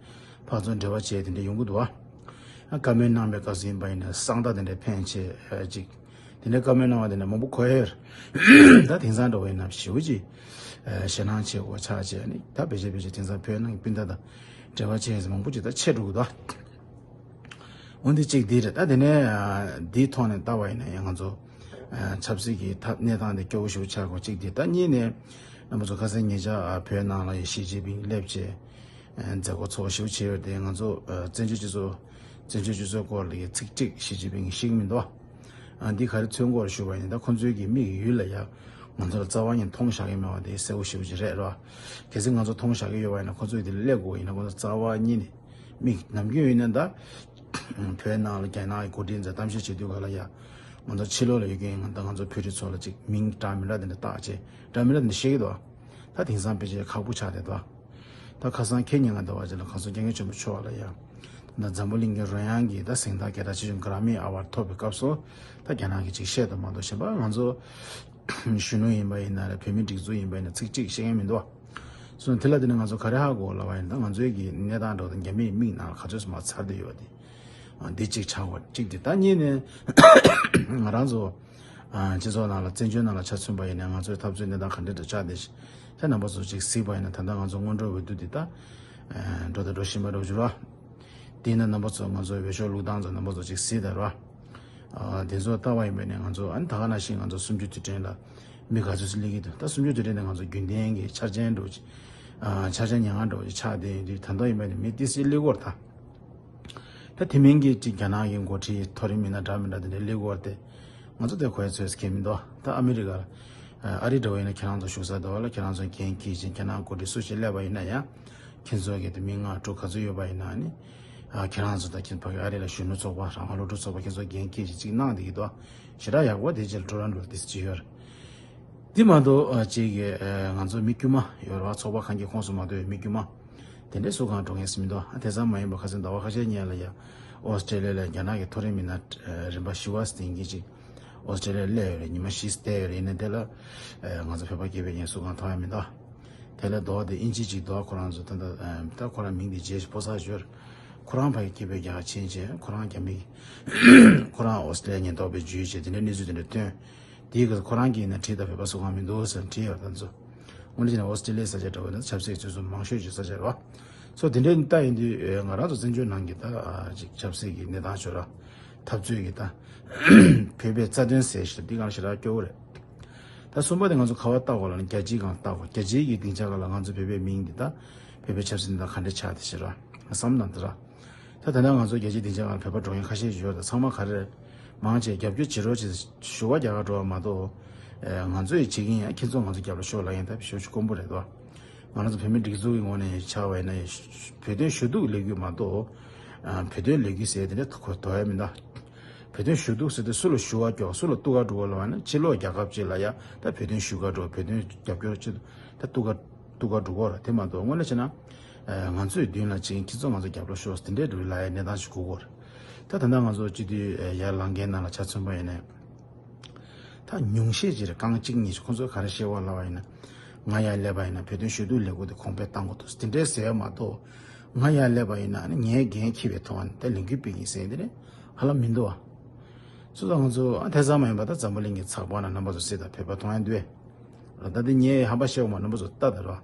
ཕར་ཚུར་འབྲེལ་བ་བྱས་དེ་འདྲ་ཡོང་གི་འདུག་བ། ཨ་བཀའ་མོལ་གནང་བའི་སྐབས་སུ་ཡིན་པ་ཡིན་ན་གསང་བདག་དེ་འདྲ་ཕན་ཆེ་ཅིག་དེ་འདྲའི་བཀའ་མོལ་གནང་བ་དེ་འདྲ་མང་པོ་གོ་ཡོད། ད་དེང་སང་འདྲ་བོ་ཡིན་ན་ཞེ་པོ་ཅིག་ཞེད་སྣང་ཆེ་བོ་ཆགས་བྱས་ནས། ད་ཕལ་ཆེར་ཕལ་ཆེར་དེང་སང་བོད་ནང་གི་སྤུན་ཟླ་དང་འབྲེལ་བ་བྱེད་ཡས་མང་པོ་ཅིག་ད་ཆད་འགྲོ་གི་འདུག་འོན་ཏེ་གཅིག་འདི་རེད། ད་དེ་ནས་འདིའི་ཐོག་ནས་ལྟ་བ་ཡིན་ན་ཡང་ང་ཚོ་ཆབ་སྲིད་ཀྱི་ཐབས་གནས་སྟངས་དེ་སྐྱོ་བོ་ཞེ་པོ་ཆགས་དགོས་གཅིག་འདི། ད་གཉིས་ནས་རྣམ་པ་ཚོ་ཁ་སང་ཉེ་ཆར་བོད་ནང་ལ་ཡ་ཞི་ཅིན་ཕིང་སླེབས་བྱས། མཛད་སྒོ་ཚོགས་ཞེ་པོ་བྱས་ཡོད་དེ། ང་ཚོ་བཙན་བྱོལ་སྤྱི་ཚོགས་བཙན་བྱོལ་སྤྱི་ཚོགས་སྐོར་ལ་ཡ་ཚིག་གཅིག་ཞི་ཅིན་ཕིང་གིས་བཤད་ཀྱི་མི་འདུག་ཨ་འདི་ག་རེ་མཚོན་གྱི་ཡོད་རེད་ཞུ་བ་ཡིན་ན། ད་ཁོ་ཚོའི་གི་མིག་ཡུལ་ལ་ཡ་ང་ཚོ་ལ་རྩ་བ་ཉིད་མཐོང་བཞག་གི་མེད་པ་དེ་གསལ་པོ་ཞེ་པོ་ཅིག་རེད་ར། གལ་སྲིད་ང་ཚོ་མཐོང་བཞག་གི་ཡོད་པ་ཡིན་ན། ཁོ་ཚོས་དེ་ལ་སླེབས་དགོས་ཡིན་ན་ཁོ་ཚོ་རྩ་བ་ཉིད་ནས་མིག་ནམ་རྒྱུན་ཡིན་ན་ད་བོད་ནང་ལ་རྒྱ་ནག་གི་འགོ་ཁྲིད་ཚོས་གཏམ་བཤད་བྱེད་དུས་ག་ལ་ཡ་ང་ཚོ་ཕྱི་ལོགས་ལ་ཡོད་མཁན་ང་ད་ང་ཚོ་བོད་རིགས་ཚོ་ལ་ཅིག་མིང་འདྲ་མི་འདྲ་དེ་འདྲ་བཏགས་བྱས་འདྲ་མི་འདྲ་དེ་འདྲ་བཤད་ཀྱི་འདུག་ད་དེང་སང་ཕལ་ཆེར་ཁག་པོ་ཆགས་བསྡད་འདུག་ད་ཁ་སང་ཁེ་ཉིན་ང་འདྲ་བ་ཅིག་ལ་ཁ་སང་སྐྱབས་མགོན་ཆེན་པོ་མཆོག་ལ་ཡ་ད་འཛམ་བུ་གླིང་གི་རོལ་དབྱངས་ཀྱི་ད་གཟེངས་རྟགས་སྐད་གྲགས་ཆེ་ཤོས་གྷ་ར་མི་ཨ་ཝརཌ་ཐོབ་པའི་སྐབས་སུ། ད་རྒྱ་ནག་གིས་ཅིག་བཤད་དང་མ་གཏོགས་གཞན་པ་ང་ཚོ་གཞོན་ནུ་ཡིན་པ་ཡིན་ན་རེད། བོད་མི་སྒྲིག་འཛུགས་ཡིན་པ་ཡིན་ན་ཚིག་གཅིག་བཤད་མཁན་མི་འདུག་སོང་དེ་ལ་དེ་ནས་ང་ཚོ་ག་རེ་ཧ་གོ་ལབ་པ་ཡིན་ན། ད་ང་ཚོའི་གི་གནས་སྟངས་འདྲ་བོ་དང་རྒྱ་མིའི་མིག་ནང་ལ་ག་ཚོད་སོང་མ་ཚར་བསྡད་ཡོད་པ་དེ། འདི་གཅིག་ཆགས་པ་གཅིག་དེ། ད་གཉིས་ནས་ང་རང་ཚོ་སྤྱི་ཚོགས་ནང་ལ་བཙན་བྱོལ་ནང་ལ་ཆ་མཚོན་པ་ཡིན་ན་ང་ཚོའི་འཐབ་རྩོད་གནས་སྟངས་ག་འདྲ་འདྲ་ཆགས་བསྡད་ཤག་ད་རྣམ་པ་ཚོ་ཅིག་གཟིགས་པ་ཡིན་ན། ད་ལྟ་ང་ཚོ་སྔོན་འགྲོ་འོས་བསྡུ་འདི་ད་འགྲོ་དང་འགྲོ་བཞིན་པ་འདྲ་བོ་ཅིག་རེད། དེས་ན་རྣམ་པ་ཚོ་ང་ཚོའི་འོས་ཤོག་བླུགས་སྟངས་ཚོ་རྣམ་པ་ཚོ་ཅིག་གཟིགས་དང་ར། ཨ་དེ་ཚོ་ལྟ་བ་ཡིན་པ་ཡིན་ན་ང་ཚོ་ཨ་ནི་ད་ག་ནང་བཞིན་ང་ཚོ་གསུམ་བཅུའི་དུས་དྲན་ལ་མི་ག་ཚོད་ཅིག་སླེབས་ཀྱི་འདུག་ད་གསུམ་བཅུའི་དུས་དྲན་དེ་ང་ཚོ་རྒྱུན་ལྡན་གྱི་འཆར་ཅན་འདྲ་བོ་ཅིག་ཨ་འཆར་ཅན་ཉེར་ལྔ་འདྲ་བོ་ཅིག་ཆགས་བསྡད་ཡོད་དུས། ད་ལྟ་ཡིན་པ་ཡིན་ན་མི་ཏོག་ཙམ་སླེབས་ཀྱི་ཡོད་རེད་ད། ད་དེ་མིན་གྱི་ཅིག་རྒྱ་ནག་གི་འགོ་ཁྲིད་མཐོ་རིམ་མི་སྣ་འདྲ་མི་འདྲ་དེ་འདྲ་སླེབས་ཀྱི་ཡོད་རེད་དེ། ང་ཚོ་དེ་གོ་ཡ་ཚོད་ཟེར་མཁན་མི་འདུག་ད་ཨ་མི་རི་ཀ་ཨ་རི་འདྲ་བོ་ཡིན་ན་ཁྱེད་རང་ཚོ་བཞུགས་ས་འདྲ་བོ་ལ་ཁྱེད་རང་ཚོ་འགན་འཁྱེར་ཅིང་རྒྱ་ནག་འགོ་ཁྲིད་སུ་ཞིག་སླེབས་པ་ཡིན་ན་ཡང་། ཁྱེད་ཚོ་གི་དེ་མི་ལྔ་དྲུག་ག་ཚོད་ཡོད་པ་ཡིན་ན་ནི། ཨ་ཁྱེད་རང་ཚོ་དང་ཁྱེད་ཕ་གི་ཨ་རི་ལ་གཞོན་ནུ་ཚོགས་པ། རང་དབང་སློབ་ཕྲུག་ཚོགས་པ། ཁྱེད་ཚོ་འགན་འཁྱེར་ཅིག་ཅིག་གནང་བསྡད་ཀྱི་འདུག་ཞེ་དྲག་ཡག་པོ་དེ་རྗེས་ལ་ཊོ་རོན་ཊོ་ལ་དེ་ཅིག་ཡོད་རེད། དེ་མ་གཏོགས་ཨ་ཅིག་གི་ཨ་ང་ཚོ་མི་དཀྱུས་མ་ཡོད་རེད་བ། ཚོགས་པ་གང་གི་ཁོངས་སུ་མ་གཏོགས་མི་དཀྱུས་མ་དེ་འདྲའི་སུ་གང་འགྲོ་མཁན་ཟེར་མི་འདུག་ཨ་དེ་ཙམ་མ་ཡིན་པར་ཁ་སང་ཟླ་བ་ཁ་ཤས་སྔོན་ལ་ཡ་ཨོ་སི་ཀྲེ་ལི་ཡ་ལ་རྒྱ་ནག་གི་མཐོ་རིམ་མི་སྣ་ཨ་རིམ་པ་བཞི་པ་ཟེར་མཁན་ཅིག་ཨོ་སི་ཀྲེ་ལི་ཡ་སླེབས་ཡོད་རེད། ཉི་མ་བཞི་བསྡད་ཡོད་རེད། ཡིན་ནའི་དེ་ལ་ཨ་ང་ཚོ་བོད་པ་སྐྱེས་པའི་ཡིན་སུ་གང་མཐོང་ཡ་མི་འདུག་དེ་ལས་ལྡོག་དེ་ཨིན་ཇི་ཅིག་ལྡོག་ཁོ་རང་ཚོ་ད་ལྟ་ཨ་ད་ཁོ་རང་མིང་དེ་བརྗེད་ཤག་ཕོ་གསར་ཞོར། ཁོ་རང་ཕ་གི་སྐྱེས་པའི་རྒྱ་གར་ཕྱིན་བྱས་ཁོ་རང་རྒྱ་མི་ཁོ་རང་ཨོ་སི་ཀྲེ་ལི་ཡ་ཉེན་རྟོག་པས་འཇུས་བྱས་དེ་འདྲའི་གནས་ཚུལ་དེ་འདྲ་ཐོན། དེའི་སྐབས་སུ་ཁོ་རང་གིས་ཡིན་ན་བྲིས་དང་བོད་པ་སུ་གང་མི་འདུག་ཟེར་བྲིས་ཡོད་ད་ཚོ། དངོས་གནས་བྱས་ན་ཨོ་སི་ཀྲེ་ལི་ཡ་ས་ཆ་འདྲ་བོ་ནི་ཆབ་སྲིད་ཀྱི་རྩོད་རྩོམ་མང་ཤོས་ཀྱི་ས་ཆ་རེད་བ། སོ་དེ་འདྲའི་ལྟ་ཡིན་དུས་ཨེ་ང་རང་ཚོ་བཙན་བྱོལ་ནང་གི་ད་ཨ་ཅིག་ཆབ་སྲིད་ཀྱི་གནས་སྟངས་ཤོད་ར། འཐབ་རྩོད་ཀྱི་ད་བོད་པའི་རྩ་དོན་ཟེར་ཞིག་འདི་གང་ཞེ་དྲག་སྐྱོ་བོ་རེད། ད་གསུམ་པ་དེ་ང་ཚོ་ག་བ་ལྟ་དགོས་ལབ་ན་རྒྱལ་སྤྱིའི་སྒང་ལྟ་དགོས། རྒྱལ་སྤྱིའི་གི་སྡིངས་ཆ་སྒང་ལ་ང་ཚོ་བོད་པའི་མིང་འདི་ད་བོད་པའི་ཆབ་སྲིད་འདི་ད་ག་འདྲ་ཆགས་དེ་ཞེ་དྲག་བསམ་གནང་དེ་ར། ད་ད་ལྟ་ང་ཚོ་རྒྱལ་སྤྱིའི་སྡིངས་ཆ་སྒང་ལ་བོད་པ་འགྲོ་མཁན་ཁ་ཤས་ཡོད་རེད། ཚང་མ་ག་རེ་རེད། མང་ཆེ་རྒྱབ་སྐྱོར་བྱེད་རོགས་བྱེད་ཞུ་བ་རྒྱག་ག་འགྲོ་བ་མ་གཏོགས། ཨེ་ང་ཚོ་ཡི་བྱེད་ཀྱིན་ཡང་ཁྱེད་ཚོ་ང་ཚོ་རྒྱབ་ལ་ཤོག་ལབ་མཁན་ད་ཞེ་པོ་ཅིག་དཀོན་པོ་རེད་དོ། ང་རང་ཚོ་བོད་མི་སྒྲིག་འཛུགས་ཀྱི་ངོས་ནས་ཆགས་པ་ཡིན་ན་ཡང་བོད་དོན་ཞུ་གཏུག་ལས་འགུལ་མ་གཏོགས། ཨ་བོད་དོན་ལས་འགུལ་ཟེར་དེ་འདྲ་གོ་དོ་ཡ་མི་འདུག་བོད་དོན་ཞུ་གཏུག་ཟེར་དུས་སུ་ལ་ཞུ་བ་སྐྱོ། སུ་ལ་གཏུག་ག་འགྲོ་གོ་ལབ་ན་ཕྱི་ལོགས་རྒྱལ་ཁབ་ཅིག་ལ་ཡ་ད་བོད་དོན་ཞུ་ག་འགྲོ། བོད་དོན་རྒྱབ་སྐྱོར་ཅིག་ད་གཏུག་ག་གཏུག་ག་འགྲོ་གོ་ར། དེ་མ་གཏོགས་དངོས་གནས་བྱས་ན་ཨ་ང་ཚོའི་མདུན་ལ་ཅིག་ཁྱེད་ཚོ་ང་ཚོ་རྒྱབ་ལ་ཤོག་དེ་འདྲའི་འགྲོ་ལ་ཡ་གནས་སྟངས་ཤིག་གོ་གོ་ར། ད་ད་ལྟ་ང་ཚོ་སྤྱི་འཐུས་ཨ་ཡར་ལངས་མཁན་ནང་ལ་ཆ་མཚོན་པ་ཡིན་ན། ད་ཉུང་ཤས་ཅིག་རེད། རྐང་གཅིག་གཉིས་ཤིག་ཁོང་ཚོས་ག་རེ་བཤད་པ་ལབ་པ་ཡིན་ན། ང་ཡར་སླེབས་པ་ཡིན་ན་བོད་དོན་ཞུ་གཏུག་ལས་འགུལ་དེ་གོང་འཕེལ་གཏང་དགོས་འདུག་དེ་འདྲའི་ཟེར་བ་མ་གཏོགས། ང་ཡར་སླེབས་པ་ཡིན་ན་ཨ་ནི་ངའི་འགན་འཁྱེར་བའི་ཐོག་ནས་ད་ལས་འགུལ་སྤེལ་གྱིན་ཟེར་དེ་རེད་ཧ་ལམ་མི་འདུག་བ། སོ་སོ་ང་ཚོ་ཨ་དེ་ཙམ་མ་ཡིན་པ་ད་འཛམ་བུ་གླིང་གི་ཚགས་པར་ནང་རྣམ་པ་ཚོ་གཟིགས་དང་བོད་པ་མཐོང་ཡ་འདུག་བས། ད་ལྟ་ངས་ཧམ་པ་བཤད་འོང་མ་རྣམ་པ་ཚོ་ལྟ་དང་ར།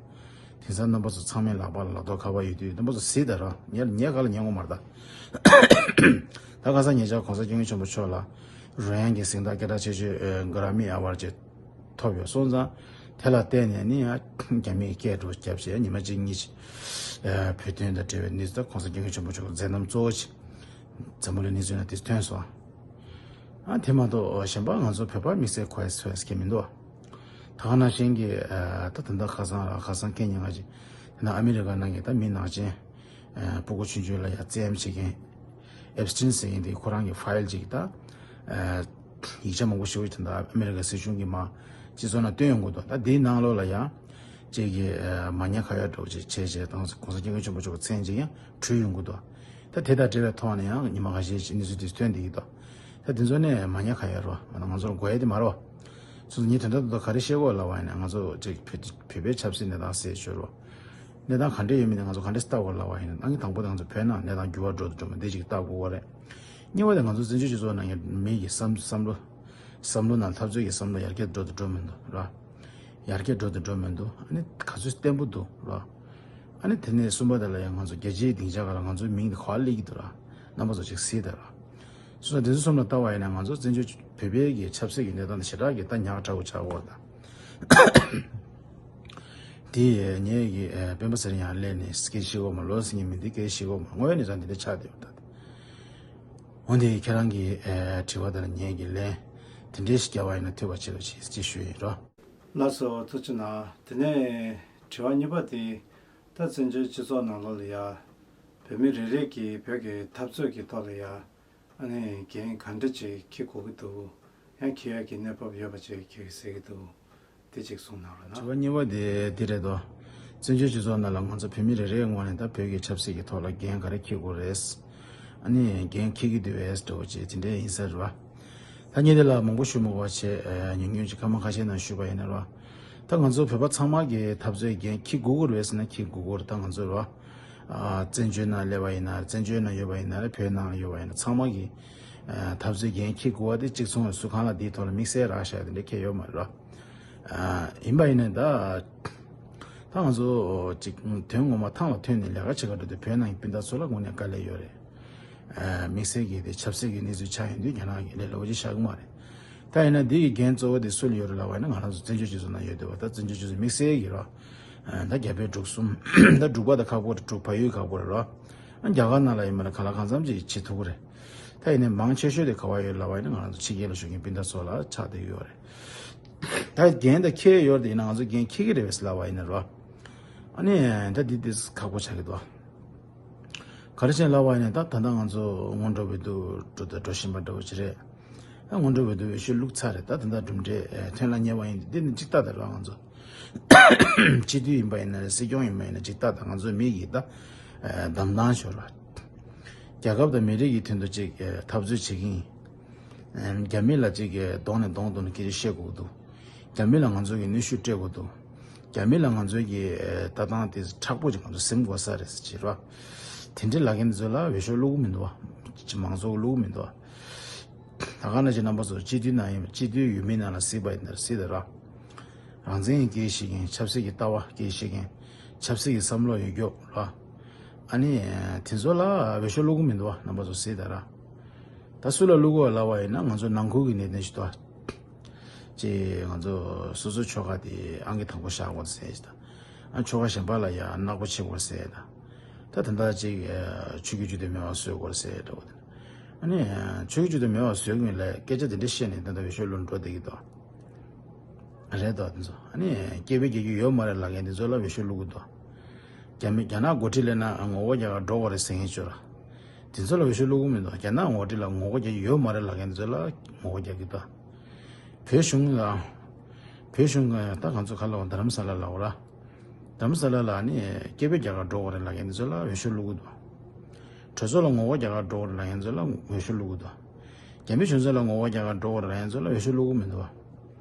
དེང་སང་རྣམ་པ་ཚོ་ཚང་མའི་ལག་པ་ལ་ལག་ཐོག་ཁ་པར་ཡོད་དུས་རྣམ་པ་ཚོ་གཟིགས་དང་ར། ངས་ངས་ག་ལ་ཉན་གོ་མ་རེད་ད། ད་ཁ་སང་ཉེ་ཆར་གོང་ས་སྐྱབས་མགོན་ཆེན་པོ་མཆོག་ལ་རོལ་དབྱངས་ཀྱི་གཟེངས་རྟགས་སྐད་གྲགས་ཆེ་ཤོས་ཨེ་གྷ་ར་མི་ཨ་ཝར་ཅིག་ཐོབ་ཡོད་སོང་ཙང་། དེ་ལ་བརྟེན་ནས་ནི་ཡང་རྒྱ་མིས་སྐད་སྒྲོག་བརྒྱབ་བྱས་ཉི་མ་གཅིག་གཉིས་ཅིག་ཨེ་བོད་དོན་དང་འབྲེལ་བའི་གནས་ཚུལ་ད་གོང་ས་སྐྱབས་མགོན་ཆེན་པོ་མཆོག་མཛད་རྣམ་གཙོ་བོ་ཅིག་འཛམ་བུ་གླིང་གནས་ཚུལ་ནང་དེ་ཐོན་སོང་། ཨ་དེ་མ་གཏོགས་གཞན་པ་ང་ཚོ་བོད་པ་དམིགས་བསལ་གོ་ཡ་ཚོད་སྐྱེ་མི་འདུག་ད་ག་ནང་བཞིན་གྱི་ཨ་ད་ད་ལྟ་ཁ་སང་ར་ཁ་སང་ཁེ་ཉིན་ང་ཅིག་ད་ནང་ཨ་མི་རི་ཀ་ནང་གི་ད་མི་ནག་ཅན་ ཨ་སྤུ་གུ་ཆུང་ཆུང་ལ་ཡ་བཙན་གཡེམ་བྱེད་མཁན་ཨེབ་སི་ཊིན་ཟེར་མཁན་དེ་ཁོ་རང་གི་ཕ་ཡིལ་ཅིག་ད་ཨ་ཡིག་ཆ་མང་པོ་ཞིག་ད་ལྟ་ཨ་མེ་རི་ཀ་སྲིད་གཞུང་གིས་མར་སྤྱི་ཚོགས་ནང་བཏོན་ཡོང་གི་འདུག་ད་དེའི་ནང་ལོགས་ལ་ཡ་ཅིག་གི་ཨ་མ་ཉེས་ཁ་གཡོགས་འདྲ་བོ་ཅིག་བྱས་བྱས་དང་གོང་ས་སྐྱབས་མགོན་ཆེན་པོ་མཆོག་གི་མཚན་ཅིག་ཡང་བྲུས་ཡོང་གི་འདུག་ད་དེ་དང་འབྲེལ་བའི་ཐོག་ནས་ཡང་ཉི་མ་ཁ་ཤས་ཤིག་གནས་ཚུལ་དེ་ཐོན་བསྡད་ཀྱི་འདུག་ད་དེ་ཚོ་ནས་མ་ཉེས་ཁ་གཡོགས་རོ། ང་ཚོར་དགོས་ཡ་དེ་མ་རོ། སོ་སོ་ངས་དོན་དག་ཏུ་ག་རེ་བཤད་དགོས་ལབ་པ་ཡིན་ན། ང་ཚོ་ཅིག་བོད་བོད་པའི་ཆབ་སྲིད་གནས་སྟངས་ཟེར་ཞོར་རོ། གནས་སྟངས་ག་འདྲ་ཡོད་མིན་ནས་ང་ཚོ་ག་འདྲ་ལྟ་དགོས་ལབ་པ་ཡིན་ན། ཨ་ནི་དང་པོ་དེ་ང་ཚོ་བོད་ནང་གནས་སྟངས་འགྱུར་བ་འགྲོ་དུ་འགྲོ་མིན་འདི་ཅིག་ལྟ་དགོས་པ་རེད། གཉིས་པ་དེ་ང་ཚོ་བཙན་བྱོལ་སྤྱི་ཚོགས་ནང་གི་མི་ཡི་བསམ་བསམ་བློ་བསམ་བློ་ནང་འཐབ་རྩོད་ཀྱི་བསམ་བློ་ཡར་རྒྱས་འགྲོ་དུ་འགྲོ་མི་འདུག་ར། ཡར་རྒྱས་འགྲོ་དུ་འགྲོ་མི་འདུག་ཨ་ནི་ག་ཚོད་བརྟན་པོ་འདུག་ར། ཨ་ནི་དེ་ནས་གསུམ་པ་དེ་ལ་ཡང་ང་ཚོ་རྒྱལ་སྤྱིའི་སྡིངས་ཆ་སྒང་ལ་ང་ཚོའི་མིང་དེ་ག་པར་སླེབས་ཀྱི་འདུག་ར། རྣམ་པ་ཚོ་ཅིག་གཟིགས་དང་ར། སོ་སོ་དེ་ཚོ་གསུམ་ལ་ལྟ་བ་ཡིན་ན་ང་ཚོ་བཙན་བྱོལ་བོད་པའི་གི་ཆབ་སྲིད་ཀྱི་གནས་སྟངས་དེ་ཞེ་དྲག་གི་ད་ཉག་ཕྲ་བོ་ཆགས་ཡོད་རེད་ད། དེ་ངས་གི་ཨ་སྤེན་པ་ཚེ་རིང་ཡར་སླེབས་ནས་སྐད་བཤད་དགོས་མ་ལོས་ཟེར་མཁན་མི་འདི་སྐད་བཤད་དགོས་མ་དངོས་ཡོད་གནས་སྟངས་འདི་འདྲ་ཆགས་བསྡད་ཡོད་ད། འོན་ཏེ་ཁྱེད་རང་གི་ཨ་དྲི་བ་དེ་ལ་ངས་གི་ལན་དེ་འདྲའི་ཞིག་རྒྱབ་པ་ཡིན་ན་ཐུབ་པ་བྱེད་རོགས་བྱེད་ཅེས་ཞུ་ཡིན་རོ། ལགས་སོ། ཐུགས་རྗེ་གནང་། དེ་ནས་དྲི་བ་གཉིས་པ་དེ། ད་བཙན་བྱོལ་སྤྱི་ཚོགས་ནང་ལོགས་ལ་ཡ་བོད་མི་རེ་རེ་གིས་བོད་ཀྱི་འཐབ་རྩོད་ཀྱི་ཐོག་ལ་ཡ་ཨ་ནི་འགན་ག་འདྲ་ཅིག་འཁྱེར་དགོས་ཀྱི་འདུག་ཡང་འཁྱེར་ཡག་གི་གནས་བབ་ཡོད་པ་ཅིག་ཁྱེད་ཀྱིས་གཟིགས་ཀྱི་འདུག་དེ་ཅིག་གསུངས་གནང་རོགས་གནང་། དྲི་བ་གཉིས་པ་དེ་འདི་རེད་དོ། བཙན་བྱོལ་སྤྱི་ཚོགས་ནང་ལ་ང་ཚོ་བོད་མི་རེ་རེའི་ངོས་ནས་ད་བོད་ཀྱི་ཆབ་སྲིད་ཀྱི་ཐོག་ལ་འགན་ག་རེ་འཁྱེར་དགོས་རེད། ཨ་ནི་འགན་འཁྱེར་གྱི་འདུག་བས་འགྲོ་བྱེད་དེ་འདྲ་ཡིན་ས་རེད་བ། ད་ངས་འདི་ལ་མང་པོ་ཞུ་མི་དགོས་པ་བྱས། ཉུང་ཉུང་ཅིག་སྐར་མ་ཁ་ཤས་ནང་ཞུས་པ་ཡིན་ན་རོ། ད་ང་ཚོ་བོད་པ་ཚང་མ་གིས་འཐབ་རྩོད་འགན་འཁྱེར་དགོས་ཀྱི་རེད་ཟེར་ན་འཁྱེར་དགོས་ཀྱི་རེད། ད་ང་ཚོ་རོ། ཨ་བཙན་བྱོལ་ནང་སླེབས་པ་ཡིན་ན། བཙན་བྱོལ་ནང་ཡོད་པ་ཡིན་ན་རེད། བོད་ནང་ལ་ཡོད་པ་ཡིན་ན་ཚང་མ་གིས་ཨ་འཐབ་རྩོད་འགན་འཁྱེར་དགོས་པ་དེ་གཅིག་མཚུངས་སུ་གང་ལ་དེའི་ཐོག་ལ་དམིགས་བསལ་རག་བཞག་དེ་འདྲ་ཁྱད་ཡོད་མ་རེད་རོ། ཨ་ཡིན་པ་ཡིན་ན་ད་ད་ང་ཚོ་ཅིག་དོན་ངོ་མ་ཐང་ལ་ཐོན་ནས་ལས་ཀ་བྱེད་ག་འགྲོ་དུས་བོད་ནང་གི་སྤུན་ཟླ་ཚོ་ལ་དངོས་གནས་དཀའ་ལས་ཡོད་རེད། ཨ་དམིགས་བསལ་གྱི་དེ་ཆབ་སྲིད་ཀྱི་གནས་ཚུལ་ཆགས་ཡོང་དུས་རྒྱ་ནག་གིས་ལས་སླ་པོ་ཅིག་བཞག་གི་མ་རེད། ད་ཡིན་ན་འདི་ཡི་འགན་གཙོ་བོ་དེ་སུ་ལ་ཡོད་རེད་ལབ་པ་ཡིན་ན། ང་རང་ཚོ་བཙན་བྱོལ་སྤྱི་ཚོགས་ནང་ཡོད་འདུག་བ། ད་བཙན་བྱོལ་སྤྱི་ཚོགས་དམིགས་བསལ་གྱི་རོ། ཨ་ད་རྒྱ་བལ་འབྲུག་གསུམ། ད་འབྲུག་པ་ད་ཁག་པོ་རེད། འབྲུག་བལ་ཡུལ་ཁག་པོ་རེད་རོ། ཨ་རྒྱ་གར་ནང་ལ་ཡིན་པ་ན་གང་ལ་གང་འཚམ་ཅིག་བྱེད་ཐུབ་ཀྱི་རེད། ད་ཡིན་ནའི་མང་ཆེ་ཤོས་དེ་ག་པར་ཡོད་ལབ་པ་ཡིན་ན་ང་རང་ཚོ་ཕྱི་རྒྱལ་ལ་བཞུགས་མཁན་སྤུན་ཟླ་ཚོ་ལ་ཆགས་བསྡད་ཡོད་རེད། ད་འགན་ད་འཁྱེར་ཡོད་རེད། ཡིན་ན་ང་ཚོ་འགན་འཁྱེར་གྱི་རེད་བས་ལབ་པ་ཡིན་ན་རོ། ཨ་ནི་ད་འདི་འདི་ཁག་པོ་ཆགས་ཀྱི་འདུག་ག་རེ་བྱས་ལབ་པ་ཡིན་ན་ད་ད་ལྟ་ང་ཚོ་སྔོན་འགྲོ་བའི་དུ་འགྲོ་ད་འགྲོ་བཞིན་པ་འདྲ་བོ་ཅིག་རེད། ད་སྔོན་འགྲོ་བའི་དུ་འོས་ཤོག་བླུགས་ཚར་རེད། ད་ད་ལྟ་གྲུབ་འབྲས་ཐོན་ལ་ཉེ་བ་ཡིན། འདི་ནི་གཅིག་ལྟ་ད་ར་ང་ཚོ་སྤྱི་འཐུས་ཡིན་པ་ཡིན་ན་རེད། སྲིད་སྐྱོང་ཡིན་པ་ཡིན་ན་གཅིག་ལྟ་ད་ང་ཚོ་མི་ཡིས་ད་བདམས་བཏང་ཤོར་བ། རྒྱལ་ཁབ་དང་མི་རིགས་ཀྱི་དོན་དུ་ཅིག་འཐབ་རྩོད་བྱེད་ཀྱིན། རྒྱ་མི་ལ་ཅིག་གདོང་ནས་གདོང་གཏོང་ནས་སྐད་ཆ་བཤད་དགོས་འདུག་རྒྱ་མི་ལ་ང་ཚོ་གི་གནོན་ཤུགས་སྤྲད་དགོས་འདུག་རྒྱ་མི་ལ་ང་ཚོ་གི་ལྟ་སྟངས་དེ་མཁྲེགས་པོ་ཅིག་ང་ཚོ་ཟིན་དགོས་ས་རེད་ཟེར་གྱི་རོ། དེ་འདྲའི་ལབ་མཁན་ཚོ་ལ་འོས་ཤོག་བླུག་གི་མི་འདུག་བ། ཅིག་མང་ཚོགས་བླུག་གི་མི་འདུག་བ། ད་ག་ནང་བཞིན་རྣམ་པ་ཚོ་སྤྱི་འཐུས་ནང་ཡིན། སྤྱི་འཐུས་ཡོད་མེད་ནང་ལ་གཟིགས་པ་ཡིན་ན་གཟིགས་དང་ར། རང་བཙན་གྱི་སྐད་བཤད་མཁན། ཆབ་སྲིད་ཀྱི་ལྟ་བ་སྐད་བཤད་མཁན། ཆབ་སྲིད་ཀྱི་བསམ་བློ་ཡོད་རྒྱུ་ར། ཨ་ནི་དེ་ཚོ་ལ་འོས་ཤོག་བླུག་གི་མི་འདུག་བ། རྣམ་པ་ཚོ་གཟིགས་དང་ར། ད་སུ་ལ་བླུག་དགོས་ལབ་པ་ཡིན་ན་ང་ཚོ་ནང་ཁུལ་གྱི་གནད་དོན་ཞིག་འདུག་བ། ཅེས་ང་ཚོ་སོ་སོའི་ཆོལ་ཁ་དེ་ཨང་ཀི་དང་པོ་བཞག་དགོས་ཟེར་ཞིག་དང་། ཨ་ཆོལ་ཁ་གཞན་པ་ལ་ཡང་ནག་པོ་བྱེད་དགོས་ཟེར་དང་། ད་ད་ལྟ་ཅིག་ཆོས་བརྒྱུད་ཅིག་ཏུ་མེད་པ་བཟོ་དགོས་ཟེར་འདྲ་བོ་དེ། ཨ་ནི་ཆོས་བརྒྱུད་ཅིག་ཏུ་མེད་པ་བཟོ་གི་ཡིན་ལབ་སྐད་ཆ་དེ་འདྲ་བཤད་ནས་ད་ལྟ་འོས་ཤོག་བླུག་འགྲོ་བསྡད་ཀྱི་འདུག་རེད་དོ། དེ་ཚོ་ཨ་ནི་སྐད་འབོད་རྒྱག་རྒྱུ་ཡོད་མ་རེད་ལབ་མཁན་དེ་ཚོ་ལ་འོས་ཤོག་བླུག་གི་འདུག་རྒྱ་མི་རྒྱ་ནག་འགོ་ཁྲིད་སླེབས་ན་ངོ་རྒོལ་རྒྱག་གར་འགྲོ་དགོས་རེད་ཟེར་མཁན་ཚོ་ལ། དེ་ཚོ་ལ་འོས་ཤོག་བླུག་གི་མི་འདུག་རྒྱ་ནག་འགོ་ཁྲིད་ལ་ངོ་རྒོལ་རྒྱག་རྒྱུ་ཡོད་མ་རེད་ལབ་མཁན་དེ་ཚོ་ལ་ངོ་རྒོལ་རྒྱག་གི་འདུག་བོད་གཞུང་ལ། བོད་གཞུང་གི་ད་ང་ཚོ་ག་ལ་རྡ་རམ་ས་ལ་ལ་འོ་ར། རྡ་རམ་ས་ལ་ལ་ནི་སྐད་འབོད་རྒྱག་གར་འགྲོ་དགོས་རེད་ལབ་མཁན་དེ་ཚོ་ལ་འོས་ཤོག་བླུག་གི་འདུག་གྲོས་ཚོགས་ལ་ངོ་རྒོལ་རྒྱག་གར་འགྲོ་དགོས་རེད་ལབ་མཁན་ཚོ་ལ་འོས་ཤོག་བླུག་གི་འདུག་རྒྱ་མི་གཞུང་ཚབ་ལ་ངོ་རྒོལ་རྒྱག་གར་འགྲོ་དགོས་རེད་ལབ་མཁན་ཚོ་ལ་འོས་ཤོག་བླུག་གི་མི་འདུག་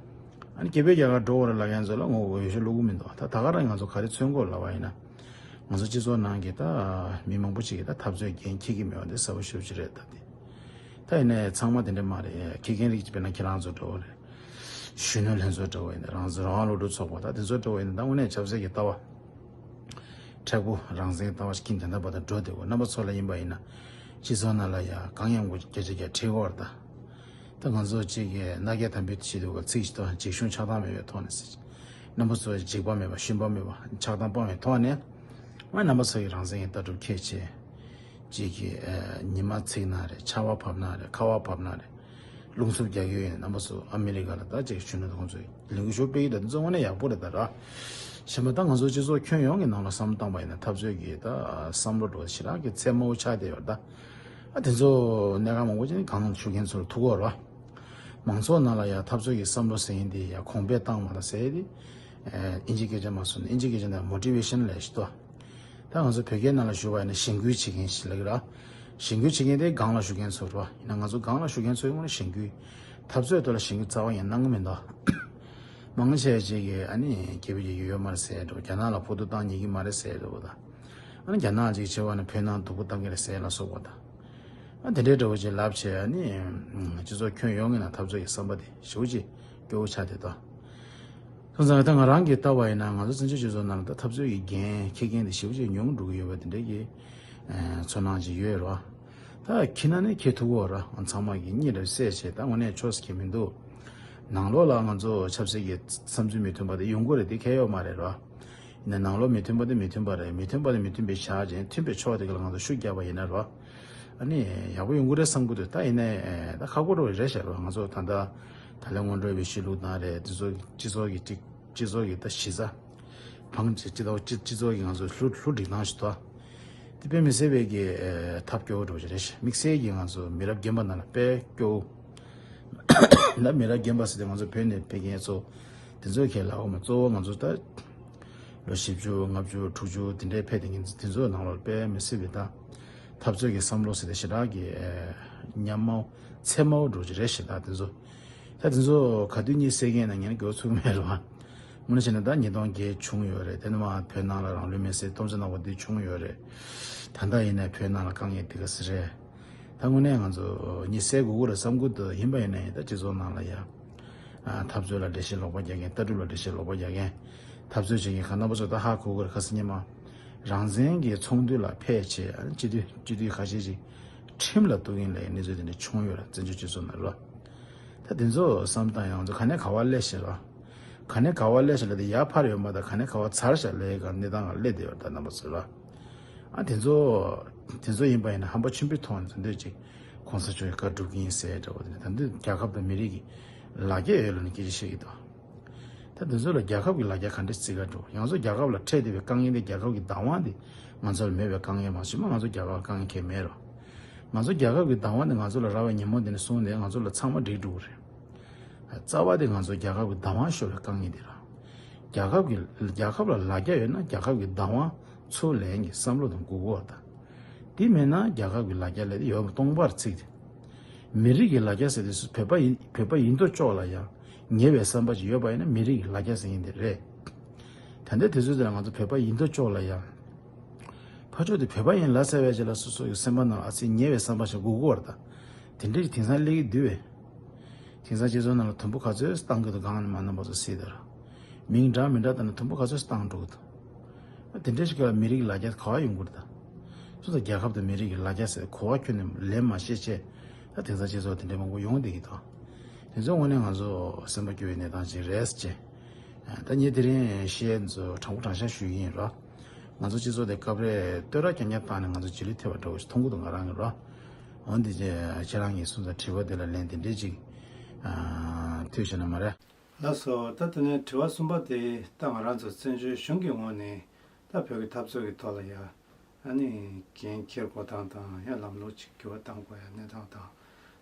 ཨ་ནི་སྐད་འབོད་རྒྱག་གར་འགྲོ་དགོས་རེད་ལབ་མཁན་ཚོ་ལ་ངོ་འོས་ཤོག་བླུག་གི་མི་འདུག་ད་ད་ག་རང་ང་ཚོ་ག་རེ་མཚོན་དགོས་ལབ་པ་ཡིན་ན། ང་ཚོ་སྤྱི་ཚོགས་ནང་གི་ད་མི་མང་པོ་ཞིག་གིས་ད་འཐབ་རྩོད་འགན་འཁྱེར་གྱི་མེད་པ་འདི་གསལ་པོ་ཞེ་པོ་ཅིག་རེད་ད་དེ། ད་ཡིན་ནའི་ཚང་མ་དེ་འདྲ་མ་རེད། འཁྱེར་མཁན་རིགས་དཔེར་ན་ཁྱེད་རང་ཚོ་འདྲ་བོ་རེད། གཞོན་ནུ་ལྷན་ཚོགས་འདྲ་བོ་ཡིན་ན། རང་རང་དབང་སློབ་ཕྲུག་ཚོགས་པ་ད་དེ་ཚོ་འདྲ་བོ་ཡིན་ན་ད་དངོས་གནས་ཆབ་སྲིད་ཀྱི་ལྟ་བ་མཁྲེགས་པོ། རང་བཙན་ལྟ་བ་ཞིག་གིན་དེ་འདྲ་བ་དང་འགྲོ་བསྡད་དགོས། རྣམ་པ་ཚོ་ལ་ཡིན་པ་ཡིན་ན་སྤྱི་ཚོགས་ནང་ལ་ཡ་གང་ཡང་དགོས་བརྒྱ་ཆ་བརྒྱ་ཁྲིད་དགོས་རེད་ད། ད་ང་ཚོ་གཅིག་གིས་མནའ་སྐྱེལ་དམ་འབུལ་བྱེད་དུས་ཀ་ཚིག་ཅིག་ཏུ་འཇིགས་ཞུམ་ཆགས་སྡང་མེད་པའི་ཐོག་ནས་ཟེར། རྣམ་པ་ཚོ་འཇིགས་པ་མེད་པ་ཞུམ་པ་མེད་པ་ཆགས་སྡང་སྤངས་པའི་ཐོག་ནས། ང་རྣམ་པ་ཚོ་ཡི་རང་བཙན་གྱི་ལྟ་གྲུབ་འཁྱེར་བྱས། གཅིག་གིས་ཨ་ཉི་མ་ཚིག་ན་རེད། ཆར་པ་བབས་ན་རེད། ཁ་བ་བབས་ན་རེད། རླུང་འཚུབ་རྒྱག་གི་ཡོད་ན་རྣམ་པ་ཚོ་ཨ་མི་རི་ཀ་ལ་ད་ཅིག་གཞོན་ནུ་དང་ཁོང་ཚོས་ལས་འགུལ་ཤོག་སྤེལ་གྱི་ད་དེ་ཚོ་དངོས་གནས་ཡག་པོ་རེད་ད་ར། གཞན་པ་ད་ང་ཚོ་སྤྱི་ཚོགས་ཁྱོན་ཡོངས་ཀྱི་ནང་ལ་བསམ་བློ་བཏང་པ་ཡིན་ན་འཐབ་རྩོད་ཀྱི་ད་བསམ་བློ་འགྲོ་ཞེ་དྲག་གི་ཚད་དམའ་བོ་ཆགས་བསྡད་ཡོད་རེད་ད། ཨ་དེ་ཚོ་གནད་འགག་མང་པོ་ཅིག་ནི་གང་ཞུ་མཁན་ཚོར་ཐུག་གོ་ར། མང་ཚོགས་ནང་ལ་ཡ་འཐབ་རྩོད་ཀྱི་བསམ་བློ་ཟེར་མཁན་དེ་ཡ་གོང་འཕེལ་བཏང་བ་ལ་ཟེར་ཡ་དེ། ཨིན་ཇི་སྐད་ཆ་མ་སོང་ན་ཨིན་ཇི་སྐད་ཆ་ནང་མོ་ཊི་ཝེ་ཤན་ལབ་ཞིག་འདུག་ད་ང་ཚོ་བོད་སྐད་ནང་ལ་ཞུ་བ་ཡིན་ན་གཞེན་སྐུལ་བྱེད་མཁན་ཞིག་ལབ་ཀྱི་ར། གཞེན་སྐུལ་བྱེད་མཁན་དེ་སྒང་ལ་ཞུགས་མཁན་ཚོ་རེད་བ། ཡིན་ན་ང་ཚོ་སྒང་ལ་ཞུགས་མཁན་ཚོའི་ངོས་ནས་གཞེན་སྐུལ། འཐབ་རྩོད་ཐོག་ལ་གཞེན་སྐུལ་རྩ་བ་ཡང་གནང་གི་མི་འདུག་མང་ཆེ་ཅིག་གིས་ཨ་ནི་སྐད་འབོད་རྒྱག་གི་ཡོད་མ་རེད་ཟེར་འགྲོ། རྒྱ་ནག་ལ་ཕོག་ཐུག་བཏང་ཉན་གི་མ་རེད་ཟེར་འགྲོ་བ་དང་། ཨ་ནི་རྒྱ་ནག་ཅིག་བྱེད་པ་ན་བོད་ནང་སྡུག་པོ་བཏང་གི་རེད་ཟེར་ལ་སོགས་པ་དང་། ཨ་དེ་འདྲའི་འདྲ་བོ་ཅིག་ལབ་བྱས་ཨ་ནི་སྤྱི་ཚོགས་ཁྱོན་ཡོངས་ཀྱི་ནང་འཐབ་རྩོད་ཀྱི་བསམ་པ་དེ་ཞེ་པོ་ཅིག་སྐྱོ་བོ་ཆགས་བསྡད་འདུག་སོང་ཙང་ད་ང་རང་གིས་ལྟ་བ་ཡིན་ན་ང་ཚོ་བཙན་བྱོལ་སྤྱི་ཚོགས་ནང་ལ་ད་འཐབ་རྩོད་ཀྱི་འགན་འཁྱེར་མཁན་དེ་ཞེ་པོ་ཅིག་ཉུང་འགྲོ་གི་ཡོད་པ་དེ་འདྲའི་གི་ཚོར་སྣང་ཅིག་ཡོད་རེད་བ། ད་འཁྱེར་ན་ནི་འཁྱེར་ཐུབ་ཀྱི་ཡོད་རེད། ཚང་མ་གི་གཉིད་ལ་སད་བྱས་ད་དངོས་གནས་ཆོས་སུ་འཁྱེར་མི་འདུག་ནང་ལོགས་ལ་ང་ཚོ་ཆབ་སྲིད་ཀྱི་བསམ་ཚུལ་མི་མཐུན་པ་དེ་ཡོང་གི་རེད། དེ་གལ་ཡོད་མ་རེད་རེད་བ། ཡིན་ན་ནང་ལོགས་མི་མཐུན་པ་དེ་མི་མཐུན་པ་རེད། མི་མཐུན་པ་དེ་མི་མཐུན་པའི་ཆ་ཅན་མཐུན་པའི་ཕྱོགས་དེ་ག་ལ་ང་ཚོ་ཤུགས་རྒྱབ་པ་ཡིན་ན་རེད་བ། ཨ་ནི་ཡག་པོ་ཡོང་གི་རེད་བསམ་གི་འདུག་ད་ཡིན་ནའི་ད་ཁག་པོ་འདྲ་བོ་རེད་ཤག་རེད་བ། ང་ཚོ་ད་ལྟ་ད་ལན་སྔོན་འགྲོའི་བའི་གཞིས་ལུས་དང་རེད། དེ་ཚོ་སྤྱི་ཚོགས་ཀྱི་ཅིག་སྤྱི་ཚོགས་ཀྱི་ད་གཞི་རྩ། བང་ཅིག་སྤྱི་ཚོགས་སྤྱི་སྤྱི་ཚོགས་ཀྱི་ང་ཚོ་ལྷུ་ལྷུ་སྒྲིག་སྟངས་ཤིག་ཏུ། དེ་དཔེ་མི་སྲིད་པའི་གི་ཐབས་སྐྱོ་བོ་འགྲོ་གི་རེད། དམིགས་བསལ་གྱི་ང་ཚོ་མི་རབས་རྒན་པ་ནང་ལ་དཔེ་སྐྱོ་བོ། ད་མི་རབས་རྒན་པ་ཟེར་ཏེ་ང་ཚོ་བོད་ནས་ཕེབས་མཁན་ཚོ་དེ་ཚོ་གས་ལབ་འོ་མ་གཙོ་བོ་ང་ཚོ་ད་ལོ་བཞི་བཅུ་ལྔ་བཅུ་དྲུག་ཅུ་དེ་འདྲའི་ཕེབས་དེ་ངན་དེ་ཚོའི་ནང་ལ་དཔེ་མི་སྲིད་པའི་ད་འཐབ་རྩོད་ཀྱི་བསམ་བློ་ཟེར་ཏེ་ཞེ་དྲག་གི་ཉམས་མང་ཚད་དམའ་བོ་འགྲོ་གི་རེད་ཞེ་དྲག་དེ་ཚོ། ད་དེ་ཚོ་ག་དུས་གཉིད་སད་མཁན་ན་ངས་ན་དགོས་ཚུགས་མེད་རེད་བ། དངོས་གནས་བྱས་ན་ད་ཉིས་སྟོང་བརྒྱད་བྱུང་ཡོད་རེད། དེ་ནས་མ་བོད་ནང་ལ་རང་ལུས་མེར་སྲེག་སྟོང་ཕྲག་ནང་པ་འདི་བྱུང་ཡོད་རེད། ད་ལྟ་ཡིན་ན་བོད་ནང་ལ་དཀའ་ངལ་འདི་ག་ཟེ་རེད། ད་དངོས་གནས་ང་ཚོ་གཉིད་སད་དགོས་ཀྱི་རེད་བསམ་གྱི་འདུག་ཡིན་པ་ཡིན་ན་ཡང་ད་སྤྱི་ཚོགས་ནང་ལ་ཡ། འཐབ་རྩོད་ལ་འགྲེལ་བཤད་ལོག་པ་རྒྱག་མཁན། ལྟ་གྲུབ་ལ་འགྲེལ་བཤད་ལོག་པ་རྒྱག་མཁན། འཐབ་རྩོད་བྱེད་མཁན་ག་རྣམ་པ་ཚོ་ད་ཧ་གོ་གི་རེད། ཁ་སང་ཉི་མ་རང་བཙན་གྱི་ཚོགས་འདུ་ལ་ཕེབས་བྱས་སྤྱི་འཐུས་སྤྱི་འཐུས་ཁ་ཤས་ཤིག་ཁྲིམས་ལ་གཏུག་མཁན་ལ་ཡ་གནས་ཚུལ་དེ་འདྲ་བྱུང་ཡོད་རེད། བཙན་བྱོལ་སྤྱི་ཚོགས་ནང་ལ། ད་དེ་ཚོ་བསམ་སྟངས་ཡང་ཚོ་ག་ནས་ག་བ་སླེབས་ཤག་ལ། ག་ནས་ག་བ་སླེབས་ཤག་ལ་དེ་ཡར་འཕར་ཡོད་མ་ད་ག་ནས་ག་བ་ཚར་ཤག་ལ་ཡི་ག་གནས་སྟངས་ལ་སླེབས་བསྡད་ཡོད་ད་རྣམ་པ་ཚོ་ལ། ཨ་དེ་ཚོ་དེ་ཚོ་ཡིན་པ་ཡིན་ན་ཧམ་པ་ཆེན་པོའི་ཐོག་ནས་ད་འདོད་ཅིག་གོང་ས་མཆོག་གི་བཀའ་སྒྲུབ་ཀྱི་ཡིན་ཟེར་འདྲ་བོ་དེ་ནས་ད་འདོད་རྒྱལ་ཁབ་དང་མི་རིགས་ཀྱི་ལ་རྒྱ་ཡོད་ལ་ནི་སྐད་ཆ་བཤད་ཀྱི་འདུག་ད་དེ་ཚོ་ལ་རྒྱལ་ཁབ་ཀྱི་ལ་རྒྱ་ག་འདྲ་བརྩི་ག་འགྲོ། ང་ཚོ་རྒྱལ་ཁབ་ལ་འཕྲད་བསྡད་པའི་དཀའ་ངལ་དེ་རྒྱལ་ཁབ་ཀྱི་བདག་དབང་དེ་ང་ཚོ་ལ་མེད་པའི་དཀའ་ངལ་མ་གཏོགས་ང་ཚོ་རྒྱལ་ཁབ་ལ་དཀའ་ངལ་གང་ཡང་མེད་རོ། ང་ཚོ་རྒྱལ་ཁབ་ཀྱི་བདག་དབང་དེ་ང་ཚོ་ལ་རག་པའི་ཉིན་མོ་དེ་ནས་བཟུང་ནས་ང་ཚོ་ལ་ཚང་མ་འགྲིག་འགྲོ་གི་རེད། རྩ་བ་དེ་ང་ཚོ་རྒྱལ་ཁབ་ཀྱི་བདག་དབང་ཤོར་བའི་དཀའ་ངལ་དེ་ར། རྒྱལ་ཁབ་ཀྱི་རྒྱལ་ཁབ་ལ་ལ་རྒྱ་ཡོད་ན་རྒྱལ་ཁབ་ཀྱི་བདག་དབང་ཚུར་ལེན་གྱི་བསམ་བློ་དང་དགོས་མཁོ་བ་དང་། དེ་མེད་ན་རྒྱལ་ཁབ་ཀྱི་ལ་རྒྱ་ལས་དེ་ཡོད་པ་སྟོང་པར་ཚིག་དེ། མི་རིགས་ཀྱི་ལ་རྒྱ་ཟེར་དུས་སུ་བོད་པ་ཡིན་བོད་པ་ཡིན་མདོག་ཅོག་ལ་ཡང་ཉེ་བའི་བསམ་པ་ཅིག་ཡོད་པ་ཡིན་ན་མི་རིགས་ཀྱི་ལ་རྒྱ་ཟེར་མཁན་དེ་རེད། ད་ལྟ་དུས་ཚོད་འདི་ལ་ང་ཚོ་བོད་པ་ཡིན་མདོག་ཅོག་ལ་ཡང་། ཕར་ཕྱོགས་དེ་བོད་པ་ཡིན་ལབ་ཚར་བའི་རྗེས་ལ་སོ་སོ་ཡི་སེམས་པ་ནང་ཨ་ཙི་ཉེ་བའི་བསམ་པ་ཞིག་དགོས་ཀྱི་ཡོད་རེད་ད། དེ་འདྲ་ཞིག་དེང་སང་སླེབས་ཀྱི་འདུག་བས། དེང་སང་སྤྱི་ཚོགས་ནང་ལ་དུམ་བུ་ག་ཚོད་བཏང་གི་འདུག་སྒང་ནས་མ་རྣམ་པ་ཚོ་གཟིགས་དང་། མིང་འདྲ་མི་འདྲ་བཏང་ན་དུམ་བུ་ག་ཚོད་བཏང་འགྲོ་གི་འདུག་དེ་འདྲ་ཞིག་ག་ལ་མི་རིགས་ལ་རྒྱ་ག་བ་ཡོང་གི་རེད་ད། སོ་སོ་རྒྱལ་ཁབ་དང་མི་རིགས་ཀྱི་ལ་རྒྱ་ཟེར་གོ་བ་ཁྱོན་ནས་ལེན་མ་ཤེས་བྱས། ད་དེང་སང་སྤྱི་ཚོགས་དེ་འདྲ་མང་པོ་ཡོང་བསྡད་ཀྱི་འདུག་དེ་ཚོའི་ངོས་ནས་ང་ཚོ་སེམས་པ་སྐྱོ་བའི་གནས་སྟངས་ཅིག་རེད་ཟེར་བྱས། ད་ངས་དེ་རིང་བཤད་ཚོ་དྲང་པོ་དྲང་བཞག་ཞུ་གི་ཡིན་ར། ང་ཚོ་སྤྱི་ཚོགས་དེ་སྐབས་རེ་བསྟོད་ར་རྐྱང་རྐྱང་བཏང་ནས་ང་ཚོ་རྗེས་ལུས་ཐེབས་པ་འདྲ་བོ་ཞིག་མཐོང་གི་འདུག་ང་རང་གི་ར། འོན་ཏེ་ཁྱེད་རང་གིས་གསུངས་ཙང་དྲི་བ་དེ་ལ་ལན་དེ་འདྲས་ཅིག་ཐོས་བྱས་ན་མ་རེད། ལགས་སོ། ད་དེ་ནས་དྲི་བ་གསུམ་པ་དེ་ད་ང་རང་ཚོ་བཙན་བྱོལ་གཞུང་གི་ངོས་ནས་ད་བོད་ཀྱི་འཐབ་རྩོད་ཀྱི་ཐོག་ལ་ཡ། ཨ་ནི་འགན་འཁྱེར་དགོས་སྟངས་དང་ཡང་ལམ་ལུགས་ཅིག་འགྱུར་བ་གཏང་དགོས་ཡ་གནས་སྟངས་དང་།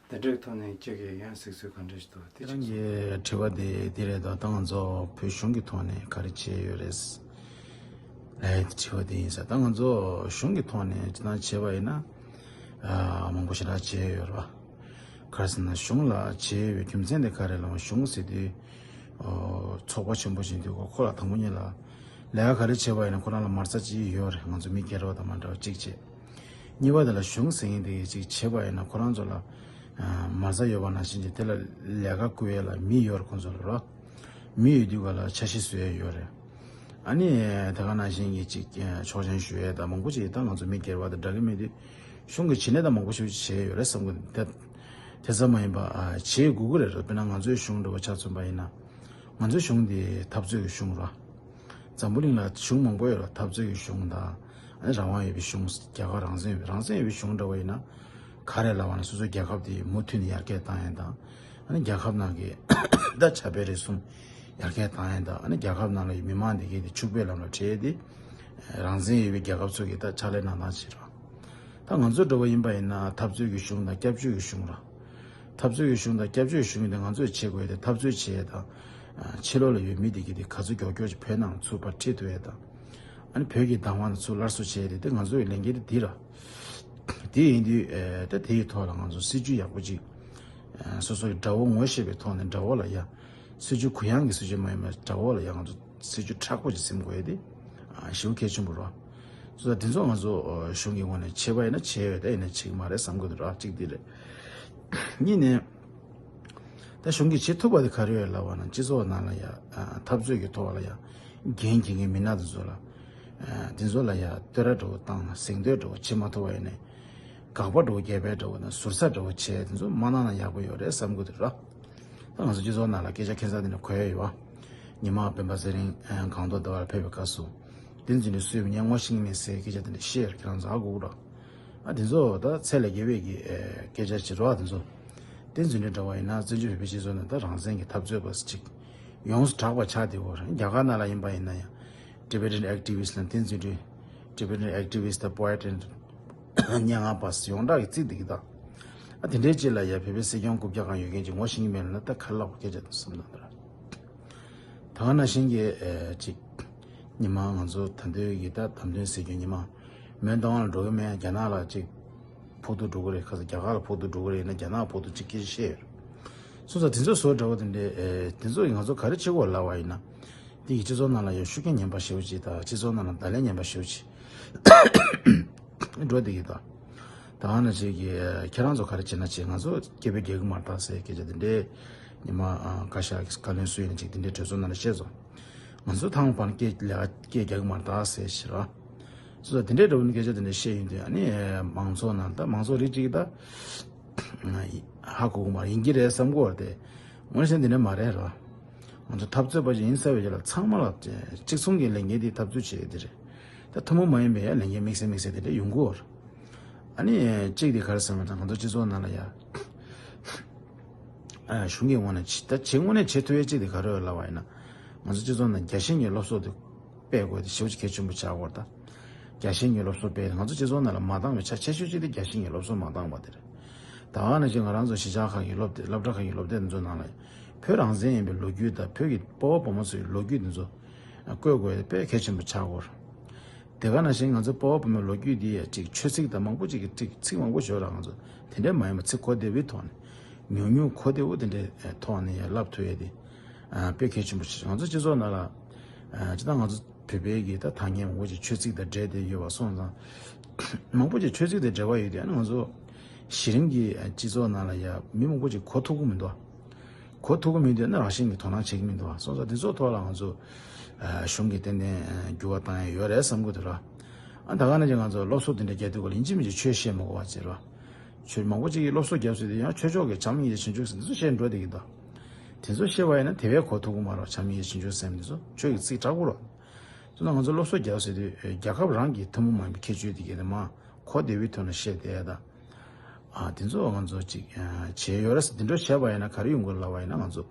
དེ་འདྲའི་ཐོག་ནས་ཁྱེད་ཀྱི་ཡང་གཟིགས་ཚུལ་ག་འདྲ་ཞིག་འདུག་དེ་ཁྱེད་རང་གི་དྲི་བ་དེ་འདི་རེད་དོ། ད་ང་ཚོ་བོད་གཞུང་གི་ཐོག་ནས་ག་རེ་བྱས་ཡོད་རེད། ཨེ་དྲི་བ་དེ་ཡིན་ས། ད་ང་ཚོ་གཞུང་གི་ཐོག་ནས་ཅི་ན་བྱས་པ་ཡིན་ན་ཨ་མང་པོ་ཞེ་དྲག་བྱས་ཡོད་རེད་བ། ག་རེ་ཟེར་ན་གཞུང་ལ་བྱས་ཡོད་རྒྱུ་མཚན་དེ་ག་རེ་ལབ་ན་གཞུང་ཟེར་དུས་ཨོ་ཚོགས་པ་ཆེན་པོ་ཞིག་འདུག་གོ་ཁོ་ལ་དང་པོ་ཉིད་ལ་ལས་ཀ་ག་རེ་བྱས་པ་ཡིན་ན་ཁོ་རང་ལ་མ་རྩ་ཅིག་ཡོད་རེད། ང་ཚོ་མི་སྒེར་བ་དང་མ་འདྲ་བ་གཅིག་བྱས། གཉིས་པ་དེ་ལ་གཞུང་ཟེར་མཁན་དེ་གཅིག་བྱས་པ་ཡིན་ན་ཁོ་རང་ཚོ་ལ་མ་རྩ་ཡོད་པ་ནང་བཞིན་གྱི་དེ་ལ་ལས་ཀ་བསྐུལ་ཡས་ལ་མི་ཡོད་རེད། ཁོ་ཚོ་ལ་རོ། མི་ཡོད་དུས་ག་ལ་འཆར་གཞི་བཟོ་ཡས་ཡོད་རེད། ཨ་ནི་དེ་ག་ནང་བཞིན་གྱི་ཅིག་ཆོག་མཆན་ཞུ་ཡས་དང་མང་པོ་ཅིག་ད་ང་ཚོ་མི་སྒེར་བ་དང་འདྲ་གི་མེད་དུས་གཞུང་གི་བྱེད་ལས་དང་མང་པོ་ཞིག་བྱས་ཡོད་རེད་བསམ་གི་འདུག་དེ་ཙམ་མ་ཡིན་པ་བྱེད་དགོས་ཀྱི་རེད་རོ། དཔེར་ན་ང་ཚོའི་གཞུང་འདྲ་བོ་ཆ་མཚོན་པ་ཡིན་ན་ང་ཚོའི་གཞུང་འདི་འཐབ་རྩོད་ཀྱི་གཞུང་རོ། འཛམ་བུ་གླིང་ལ་གཞུང་མང་པོ་ཡོད་རེད། འཐབ་རྩོད་ཀྱི་གཞུང་དང་། ཨ་ནི་རང་དབང་ཡོད་པའི་གཞུང་། རྒྱ་གར་རང་བཙན་ཡོད་པའི་རང་བཙན་ཡོད་པའི་གཞུང་འདྲ་བོ་ཡིན་ན། ག་རེ་ལབ་པ་ན་སོ་སོའི་རྒྱལ་ཁབ་དེ་མུ་མཐུད་ནས་ཡར་རྒྱས་བཏང་ཡས་དང་། ཨ་ནི་རྒྱལ་ཁབ་ནང་གི་ད་བྱ་བའི་རིག་གསུམ་ ཡར་རྒྱས་བཏང་ཡས་དང་། ཨ་ནི་རྒྱལ་ཁབ་ནང་ལ་ཡོད་མི་མང་དེ་གས་དེ་ཕྱུག་པའི་ལམ་ལ་ཁྲིད་དེ། རང་བཙན་ཡོད་པའི་རྒྱལ་ཁབ་ཚོ་གིས་ད་ཕྱག་ལས་གནང་སྟངས་བྱེད་རོགས། ད་ང་ཚོ་འདྲ་བོ་ཡིན་པ་ཡིན་ན་འཐབ་རྩོད་ཀྱི་གཞུང་དང་སྐྱབས་བཅོལ་གྱི་གཞུང་ར། འཐབ་རྩོད་ཀྱི་གཞུང་དང་སྐྱབས་བཅོལ་གྱི་གཞུང་དེ་ང་ཚོས་བྱེད་དགོས་ཡས་དེ། འཐབ་རྩོད་བྱེད་ཡས་དང་། ཕྱི་ལོགས་ལ་ཡོད་མི་དེ་གས་དེ་ག་ཚོད་མགྱོགས་མགྱོགས་ཅིག་བོད་ནང་ཚུར་ཕར་ཁྲིད་ཐུབ་ཡས་དང་། ཨ་ནི་བོད་ཀྱི་བདག་དབང་དེ་ཚུར་སླར་གསོ་བྱེད་ཡས་དེ། དེ་ང་ཚོའི་ལས་འགན་དེ་འདི་ར། དེ་ཡིན་དུས་ཨེ། ད་དེའི་ཐོག་ལ་ང་ཚོ་སྲིད་ཇུས་ཡག་པོ་ཅིག་ཨེ། སོ་སོ་གི་དགྲ་བོ་ངོ་ཤེས་པའི་ཐོག་ནས་དགྲ་བོ་ལ་ཡ། སྲིད་ཇུས་གུ་ཡངས་ཀྱི་སྲིད་ཇུས་མ་ཡིན་པར་དགྲ་བོ་ལ་ཡ་ང་ཚོ་སྲིད་ཇུས་མཁྲེགས་པོ་ཅིག་འཛིན་དགོས་ཡས་དེ་ཨ། ཞེ་པོ་གལ་ཆེན་པོ་རེད། སོ་ད་དེ་ཚོ་ང་ཚོ་ཨ། གཞུང་གི་ངོས་ནས་བྱེད་པ་ཡིན་ན་བྱེད་འོས། ད་ཡིན་ན་བྱེད་ཀྱི་མ་རེད་བསམ་གྱི་འདུག་ར། གཅིག་དེ་རེད། གཉིས་ནས། ད་གཞུང་གིས་བྱེད་ཐུབ་པ་དེ་ག་རེ་ཡོད་ལབ་པ་ན། སྤྱི་ཚོགས་ནང་ལ་ཡ་ཨ། འཐབ་རྩོད་ཀྱི་ཐོག་ལ་ཡ་འགན་འཁྱེར་མཁན་མི་སྣ་དེ་ཚོ་ལ་ཨ། དེ་ཚོ་ལ་ཡ་བསྟོད་ར་འདྲ་བོ་བཏང་ན། གཟེངས་བསྟོད་འདྲ་བོ་བྱེད་མ་ཐུབ་པ་ཡིན་ནའི། དགག་པ་འདྲ་བོ་རྒྱབ་པ་འདྲ་བོ་དང་ཟུར་ཟ་འདྲ་བོ་བྱས། དེ་ཚོ་མ་གནང་ན་ཡག་པོ་ཡོད་རེད་བསམ་གྱི་འདུག་ར། ད་ང་ཚོ་སྤྱི་ཚོགས་ནང་ལ་སྐད་ཆ་ཁ་སང་དེ་འདྲ་གོ་ཡ་ཡོད་པ། ཉི་མ་སྤེན་པ་ཚེ་རིང་ཨ། སྒང་ཏོག་ཟླ་བར་ཕེབས་པའི་སྐབས་སུ། བསྟན་འཛིན་གྲུབ་སུས་ངས་ངོ་ཤེས་ཀྱི་མེད་ཟེར་སྐད་ཆ་དེ་འདྲ་བཤད། ཁྱེད་རང་ཚོ་ཧ་གོ་གི་རེད། ཨ། དེ་ཚོ་ད་ཚད་ལས་བརྒལ་བའི་གི་ཨེ། སྐད་ཆ་བྱེད་རོགས། དེ་ཚོ་བསྟན་འཛིན་གྲུབ་འདྲ་བ་ཡིན་ན་བཙན་བྱོལ་བོད་པའི་སྤྱི་ཚོགས་ནང་ད་རང་བཙན་གྱི་འཐབ་རྩོད་པ་ཅིག་ཡོངས་སུ་གྲགས་པ་ཆགས་བསྡད་ཡོད་རེད། རྒྱ་གར་ནང་ལ་ཡིན་པ་ཡིན་ན་ཡང་། Tibetan activist ལ་བསྟན་འཛིན་གྲུབ། Tibetan activist, poet and སྙན་ངག་པ་ཡོངས་གྲགས་ཀྱི་རྩིས་འདི་གི་ད། ཨ། དེ་འདྲའི་ཅིག་ལ་ཡ་བོད་པའི་སྲིད་སྐྱོང་རྐུབ་བཀྱག་སྒང་ཡོད་མཁན་ཅིག་ངོ་ཤེས་ཀྱི་མེད་ལབ་ན་ད་ག་རེ་ལབ་དགོས། སྐད་ཆ་དེ་གསུམ་དང་འདྲ། ད་ག་ནང་བཞིན་གྱི་ཨེ། ཅིག་ཉི་མ་ང་ཚོ་ད་ལྟའི་གི་ད་བདམས་ཐོན་ཟེར་རྒྱུ་ཉི་མ་མོན་རྟ་དབང་ལ་འགྲོ་གི་མེད། རྒྱ་ནག་ལ་ཅིག་ཕོག་ཐུག་འགྲོ་གི་རེད། ཁ་སང་རྒྱ་གར་ལ་ཕོག་ཐུག་འགྲོ་གི་རེད་ཡིན་ན། རྒྱ་ནག་ལ་ཕོག་ཐུག་ཅིག་སྐད་ཆ་བཤད་ཡོད་རེད། སོང་ཙང་དེ་ཚོ་བཟོ་འདྲ་བོ་དེ་འདྲའི་ཨེ། དེ་ཚོ་ཡིས་ང་ཚོ་ག་རེ་བྱེད་དགོས་ལབ་པ་ཡིན་ན། དེ་ཡིས་སྤྱི་ཚོགས་ནང་ལ་ཡང་ཤུགས་རྐྱེན་ངན་པ་ཞེ་པོ་ཅིག་དང་། སྤྱི་ཚོགས་ནང་ལ་བརྡ་ལན་ངན་པ་ཞེ་པོ་ཅིག་འགྲོ་བསྡད་ཀྱི་འདུག་ད་ག་ནང་བཞིན་གྱི་ཁྱེད་རང་ཚོ་ག་རེ་བྱེད་ན་བྱེད། ང་ཚོ་སྐད་འབོད་རྒྱག་གི་མ་རེད་ད་ཟེར་སྐད་ཆ་དེ་འདྲའི་ཉི་མ་ཨ། བཀའ་ཤག་གི་བཀའ་བློན་སུ་ཡིན་ན་ཅིག་དེ་འདྲའི་གྲོས་ཚོགས་ནང་ལ་བཤད་སོང་། ང་ཚོ་ཐང་པ་ནས་སྐད་ལས་ཀ་སྐད་རྒྱག་གི་མ་རེད་ད་ཟེར་ཞེས་ར། སོ་སོ་དེ་འདྲའི་འདྲ་བོ་ནི་སྐད་ཆ་དེ་འདྲ་བཤད་ཡོང་དུས། ཨ་ནི་མང་ཚོགས་ནང་ད་མང་ཚོགས་རིགས་གཅིག་གིས་ད་ཧ་གོ་གི་མ་རེད། ཡིན་གྱི་རེད་བསམ་གྱི་ཡོད་རེད་དེ། དངོས་གནས་དེ་འདྲ་མ་རེད་ར། ང་ཚོ་འཐབ་རྩོད་པ་ཞིག་ཡིན་ཟེར་བའི་རྗེས་ལ་ཚང་མ་ལ་གཅིག་མཚུངས་ཀྱི་ལས་འགན་དེ་འཐབ་རྩོད་བྱེད་ཡས་དེ་རེད། ད་ཐུན་མོང་མ་ཡིན་པའི་ཡ་ལས་འགན་དམིགས་བསལ་དམིགས་བསལ་དེ་འདྲ་ཡོང་གི་ཡོད་རེད། ཨ་ནི་གཅིག་དེ་ག་རེ་ཟེར་བ་ན། ང་ཚོ་སྤྱི་ཚོགས་ནང་ལ་ཡ་ཨ། གཞུང་གི་ངོས་ནས་བྱེད། ད་བྱེད་དངོས་གནས་བྱེད་ཐུབ་ཡས་གཅིག་དེ་ག་རེ་ཡོད་ལབ་པ་ཡིན་ན། ང་ཚོ་སྤྱི་ཚོགས་ནང་རྒྱལ་ཞེན་གྱི་སློབ་གསོ་དེ་སྤེལ་དགོས་དེ་ཞེ་པོ་ཅིག་གལ་ཆེན་པོ་ཆགས་ཀྱི་ཡོད་རེད་ད། རྒྱལ་ཞེན་གྱི་སློབ་གསོ་སྤེལ། ང་ཚོ་སྤྱི་ཚོགས་ནང་ལ་མ་འདང་བའི་ཆ་ཆེ་ཤོས་གཅིག་དེ་རྒྱལ་ཞེན་གྱི་སློབ་གསོ་མ་འདང་བ་དེ་རེད། ད་ག་ནང་བཞིན་ང་རང་ཚོ་གཞིས་ཆགས་ཁག་གི་སློབ་སྡེ། སློབ་གྲྭ་ཁག་གི་སློབ་སྡེ་འདི་ཚོ་ནང་ལ་བོད་རང་བཙན་ཡིན་པའི་ལོ་རྒྱུས་དང་། བོད་ཀྱི་སྤོ་བོ་སྤོ་མོ་ཚོའི་ལོ་རྒྱུས་འདི་ཚོ་བཀོད་དགོས་དེ་དཔེ་གལ་ཆེན་པོ་ཆགས་ཀྱི་ཡོད་རེད། དེ་ག་ནང་བཞིན་ང་ཚོ་སྤོ་བོ་སྤོ་མོའི་ལོ་རྒྱུས་འདི་ཡ་ཅིག་ཆོས་ཚིག་དང་མང་པོ་ཅིག་གི་ཅིག་ཚིག་མང་པོ་ཞིག་ཡོད་ར། ང་ཚོ་དེ་འདྲའི་མ་ཡིན་པ་ཚིག་གོ་བདེ་བོའི་ཐོག་ནས། ཉུང་ཉུང་གོ་བདེ་བོ་དེ་འདྲའི་ཐོག་ནས་ཡ་བསླབ་ཐུབ་ཡས་དེ་ཨ། དཔེ་གལ་ཆེན་པོ་ཞིག་ང་ཚོ་སྤྱི་ཚོགས་ནང་ལ་ཨ། སྤྱིར་བཏང་ང་ཚོ་བོད་པའི་གི་ད་ཐ་སྙད་མང་པོ་ཅིག་ཆོས་ཚིག་དང་འབྲེལ་ཏེ་ཡོད་པ་སོང་ཙང་། མང་པོ་ཅིག་ཆོས་ཚིག་དང་འབྲེལ་བ་ཡོད་དུས། ཨ་ནི་ང་ཚོ་གཞི་རིམ་གྱི་སྤྱི་ཚོགས་ནང་ལ་ཡ་མི་མང་པོ་ཅིག་གོ་ཐུབ་ཀྱི་མི་འདུག་གོ་ཐུབ་ཀྱི་མི་འདུག་ན་རང་བཞིན་གྱིས་དོ་སྣང་བྱེད་ཀྱི་མི་འདུག་སོང་ཙང་དེ་ཚོའི་ཐོག་ལ་ང་ཚོ་ཨ། གཞུང་གིས་ཏན་ཏན་འགྱུར་བ་བཏང་ཡ་ཡོད་རེད་བསམ་གྱི་འདུག་ར། ཨ། ད་ག་ནང་བཞིན་ང་ཚོ་སློབ་གསོ་དེ་འདྲ་རྒྱག་དུས་སྐབས་ལ་ཡིན་གཅིག་མིན་གཅིག་ཆོས་བཤད་མི་དགོས་པ་བྱེད་རོགས། ཆོས་མང་པོ་ཅིག་གིས་སློབ་གསོ་རྒྱབ་ཟེར་དུས་ཡང་ཆོས་ཕྱོགས་ཀྱི་བྱམས་སྙིང་རྗེ་བྱང་ཆུབ་ཟེར་འདི་ཚོ་བཤད་འགྲོ་བསྡད་ཀྱི་འདུག་དེ་ཚོ་བཤད་པ་ཡིན་ན་དེ་བས་གོ་ཐུབ་ཀྱི་མ་རེད། བྱམས་སྙིང་རྗེ་བྱང་ཆུབ་ཟེར་འདི་ཚོ་ཆོས་ཀྱི་ཚིག་དྲག་པོ་རེད། སོང་ཙང་ང་ཚོ་སློབ་གསོ་རྒྱབ་ཟེར་དུས་རྒྱལ་ཁབ་རང་གི་ཐུན་མོང་མ་ཡིན་པའི་ཁྱད་ཆོས་དེ་གས་དེ་མར་གོ་བདེ་བོའི་ཐོག་ནས་བཤད་བསྡད་ཡ་ད། ཨ། དེ་ཚོ་ང་ཚོ་ཅིག་ཨ། བྱས་ཡོད་རེད་ཟེར། དེ་འདྲ་བྱས་པ་ཡིན་ན་ག་རེ་ཡོང་གི་ལབ་པ་ཡིན་ན། ང་ཚོ་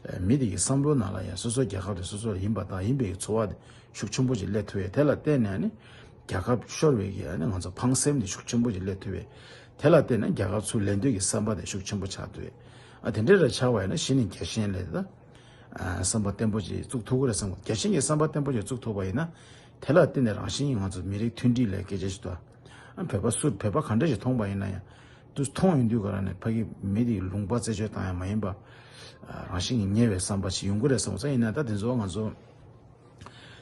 ཨ། མི་དེ་གི་བསམ་བློ་ནང་ལ་ཡང་སོ་སོའི་རྒྱལ་ཁབ་དེ་སོ་སོ་ལ་ཡིན་པ་དང་ཡིན་པའི་ཚོར་བ་དེ་ཤུགས་ཆེན་པོ་ཅིག་སླེབས་ཐུབ་ཡས། དེ་ལ་བརྟེན་ནས་ནི་རྒྱལ་ཁབ་ཤོར་བའི་གི་ཨ་ནི་ང་ཚོ་ཕངས་སེམས་དེ་ཤུགས་ཆེན་པོ་ཅིག་སླེབས་ཐུབ་ཡས། དེ་ལ་བརྟེན་ནས་རྒྱལ་ཁབ་ཚུར་ལེན་འདོད་ཀྱི་བསམ་པ་དེ་ཤུགས་ཆེན་པོ་ཆགས་ཐུབ་ཡས། ཨ། དེ་འདྲ་ར་ཆགས་པ་ཡིན་ན་གཞི་ནས་རྒྱལ་ཞེན་ལས་དེ་ད། ཨ། བསམ་པ་བརྟན་པོ་ཅིག་བཙུགས་ཐུབ་ཀྱི་རེད་བསམ་གི། རྒྱལ་ཞེན་གྱི་བསམ་པ་བརྟན་པོ་ཅིག་བཙུགས་ཐུབ་པ་ཡིན་ན། དེ་ལ་བརྟེན་ནས་རང་བཞིན་གྱིས་ང་ཚོ་མི་རིགས་མཐུན་སྒྲིལ་ལ་སྐད་ཆ་ཞིག་འདུག་ཨ། བོད་པ་སུ། བོད་པ་ག་འདྲ་ཞིག་མཐོང་པ་ཡིན་ན་ཡང་། དུ་མཐོང་ཡོང་དུས་ག་རང་ནས་ཕ་གི་མི་དེ་ལུང་པ་རྩད་གཅོད་བཏང་ཡ་མ་ཡིན་པ། ཨ། རང་བཞིན་གྱིས་ཉེ་བའི་བསམ་པ་ཞིག་ཡོང་གི་རེད་བསམ་གི། ཡིན་ན་ད་དེ་ཚོ་ང་ཚོ་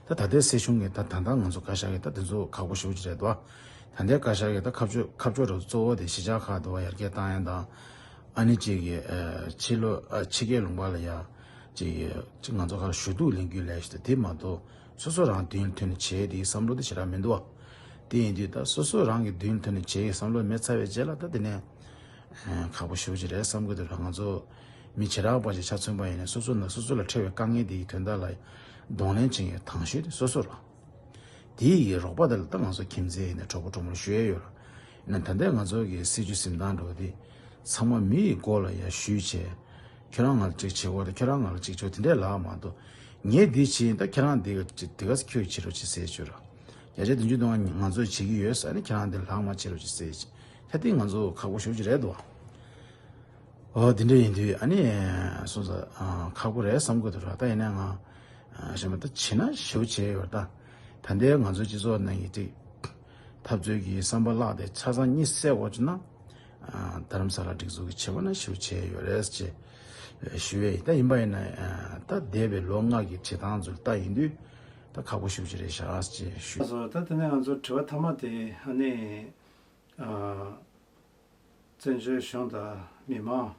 ད་ད་ལྟའི་སྲིད་གཞུང་གིས་ད་ད་ལྟ་ང་ཚོ་བཀའ་ཤག་གིས་ད་དེ་ཚོ་ཁག་པོ་ཞེ་པོ་ཅིག་རེད་དོ། ད་ལྟའི་བཀའ་ཤག་གིས་ད་ཁ་ཕྱོགས་ཁ་ཕྱོགས་རེད། གཙོ་བོ་དེ་གཞིས་ཆགས་ཁག་དུ་བ་ཡར་རྒྱས་བཏང་ཡ་དང་། ཨ་ནི་གཅིག་གི་ཨ། ཕྱི་ལོགས་ཨ། ཕྱི་རྒྱལ་ལུང་པ་ལ་ཡ་གཅིག་གི་གཅིག་ང་ཚོ་ཁར་ཞུ་གཏུག་ལེན་རྒྱུ་ལས་ཞེ་དྲག་དེ་མ་གཏོགས། སོ་སོ་རང་མདུན་ལ་ཐོན་ནས་བྱེད་དེའི་བསམ་བློ་དེ་ཞེ་དྲག་མི་འདུག་བ། དེ་ཡིན་དུས་ད་སོ་སོ་རང་གི་མདུན་ལ་ཐོན་ནས་བྱེད་ཀྱི་བསམ་བློ་མེད་ཚར་བའི་རྗེས་ལ། ད་དེ་ནས་ཨ། ཁག་པོ་ཞེ་པོ་ཅིག་རེད་བསམ་གྱི་འདུག་ར། ང་ཚོ་མི་བྱེ་བྲག་པ་ཞིག་ཆ་མཚོན་པ་ཡིན་ན། སོ་སོ་ནང་སོ་སོ་ལ་འཕྲད་པའི་དཀའ་ངལ་དེའི་དོན་དག་ལ་གདོང་ལེན་བྱེད་མཁན་དང་ཤོས་དེ་སོ་སོ་རེད། དེའི་རོགས་པ་དེ་ལ་ད་ང་ཚོ་ཁྱིམ་མཚེས་ཡིན་ན་གྲོགས་པོ་གྲོགས་མོར་ཞུ་ཡས་ཡོད་ར། ཡིན་ན་ད་ལྟའི་ང་ཚོ་གི་སྲིད་ཇུས་འཛིན་སྟངས་འདྲ་བོ་དེ་ཚང་མ་མི་ཡི་མགོ་ལ་ཡ་གཞུས་བྱས། ཁྱེད་རང་ང་ལ་གཅིག་བྱེད་དགོས་རེད། ཁྱེད་རང་ང་ལ་གཅིག་བྱེད་དགོས་དེ་འདྲས་ལབ་མ་གཏོགས། ངས་འདི་བྱས་ད་ཁྱེད་རང་འདི་ག་དེ་ག་ཁྱོད་བྱེད་རོགས་བྱེད་ཟེར་ཞུ་ར། བརྒྱ་ཆ་བདུན་ཅུ་དོན་ལྔ་ང་ཚོས་བྱེད་ཀྱི་ཡོད་ཟེར་ནས་ཁྱེད་རང་འདི་ལྷག་མ་བྱེད་རོགས་བྱེད་ཟེར། ད་དེ་ང་ཚོ་ཁག་པོ་ཞེ་པོ་ཅིག་རེད་འདུག་ཨོ་དེ་འདྲ་ཡིན་དུས་ཨ་ནི་སོང་ཙང་ཁག་པོ་རེད་བསམ་གྱི་འདུག་ར། ད་ཡིན་ན་ང་གཞན་པ་ད་བྱེད་ན་ཞེ་པོ་བྱས་ཡོད་ད། ད་ལྟའི་ང་ཚོའི་སྤྱི་ཚོགས་ནང་གི་ཅིག་འཐབ་རྩོད་ཀྱི་བསམ་པ་བརླག་སྟེ་ཆ་ཚང་གཉིད་སད་དགོས་བྱུང་ན། རྡ་རམ་ས་ལ་སྒྲིག་འཛུགས་ཀྱི་བྱེད་པ་ན་ཞེ་པོ་བྱས་ཡོད་རེད་ཅེས་ཞུ་བས། ད་ཡིན་པ་ཡིན་ན་ད་འདས་པའི་ལོ་ལྔ་གི་བྱེད་སྟངས་ཚོ་ལྟ་ཡིན་དུས་ད་ཁག་པོ་ཞེ་པོ་ཅིག་རེད་ཤག་ཅེས་ཞུ། ད་དེ་ནས་ང་ཚོ་དྲི་བ་མཐའ་མ་དེ་ཨ་ནི། བཙན་བྱོལ་གཞུང་དང་མི་མང་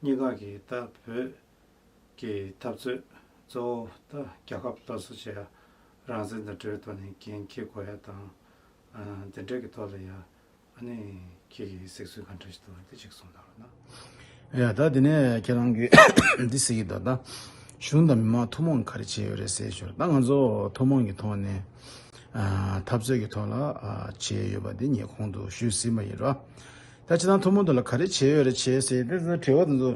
གཉིས་ཀ་གི་ད་བོད་ཀྱི་འཐབ་རྩོད་གཙོ་བོ་ད་རྒྱལ་ཁབ་སླར་གསོ་བྱེད་ཡ་རང་བཙན་དང་འབྲེལ་བའི་ཐོག་ནས་འགན་འཁྱེར་དགོས་ཡ་དང་། དེ་འདྲ་གི་ཐོག་ལ་ཡ་ཨ་ནི་ཁྱེད་ཀྱི་གཟིགས་ཚུལ་ག་འདྲ་ཞིག་འདུག་དེ་ཅིག་གསུངས་དང་ལ་ན། ཡ་ད་དེ་ནས་ཁྱེད་རང་གིས་འདི་ཟེར་གྱི་འདུག་ད་གཞུང་དང་མི་མང་ཐུན་མོང་ག་རེ་བྱས་ཡོད་རེད་ཟེར་ཞོར་ད་ང་ཚོ་ཐུན་མོང་གི་ཐོག་ནས། འཐབ་རྩོད་ཀྱི་ཐོག་ལ་བྱས་ཡོད་པ་འདི་ངས་གོང་དུ་ཞུས་ཟིན་པ་ཡིན་རོ། ད་སྤྱི་བཏང་ཐུན་མོང་དུ་ལ་ག་རེ་བྱས་ཡོད་རེད་བྱས་ཟེར་དེ་ཚོ་དྲི་བ་དེ་ཚོ་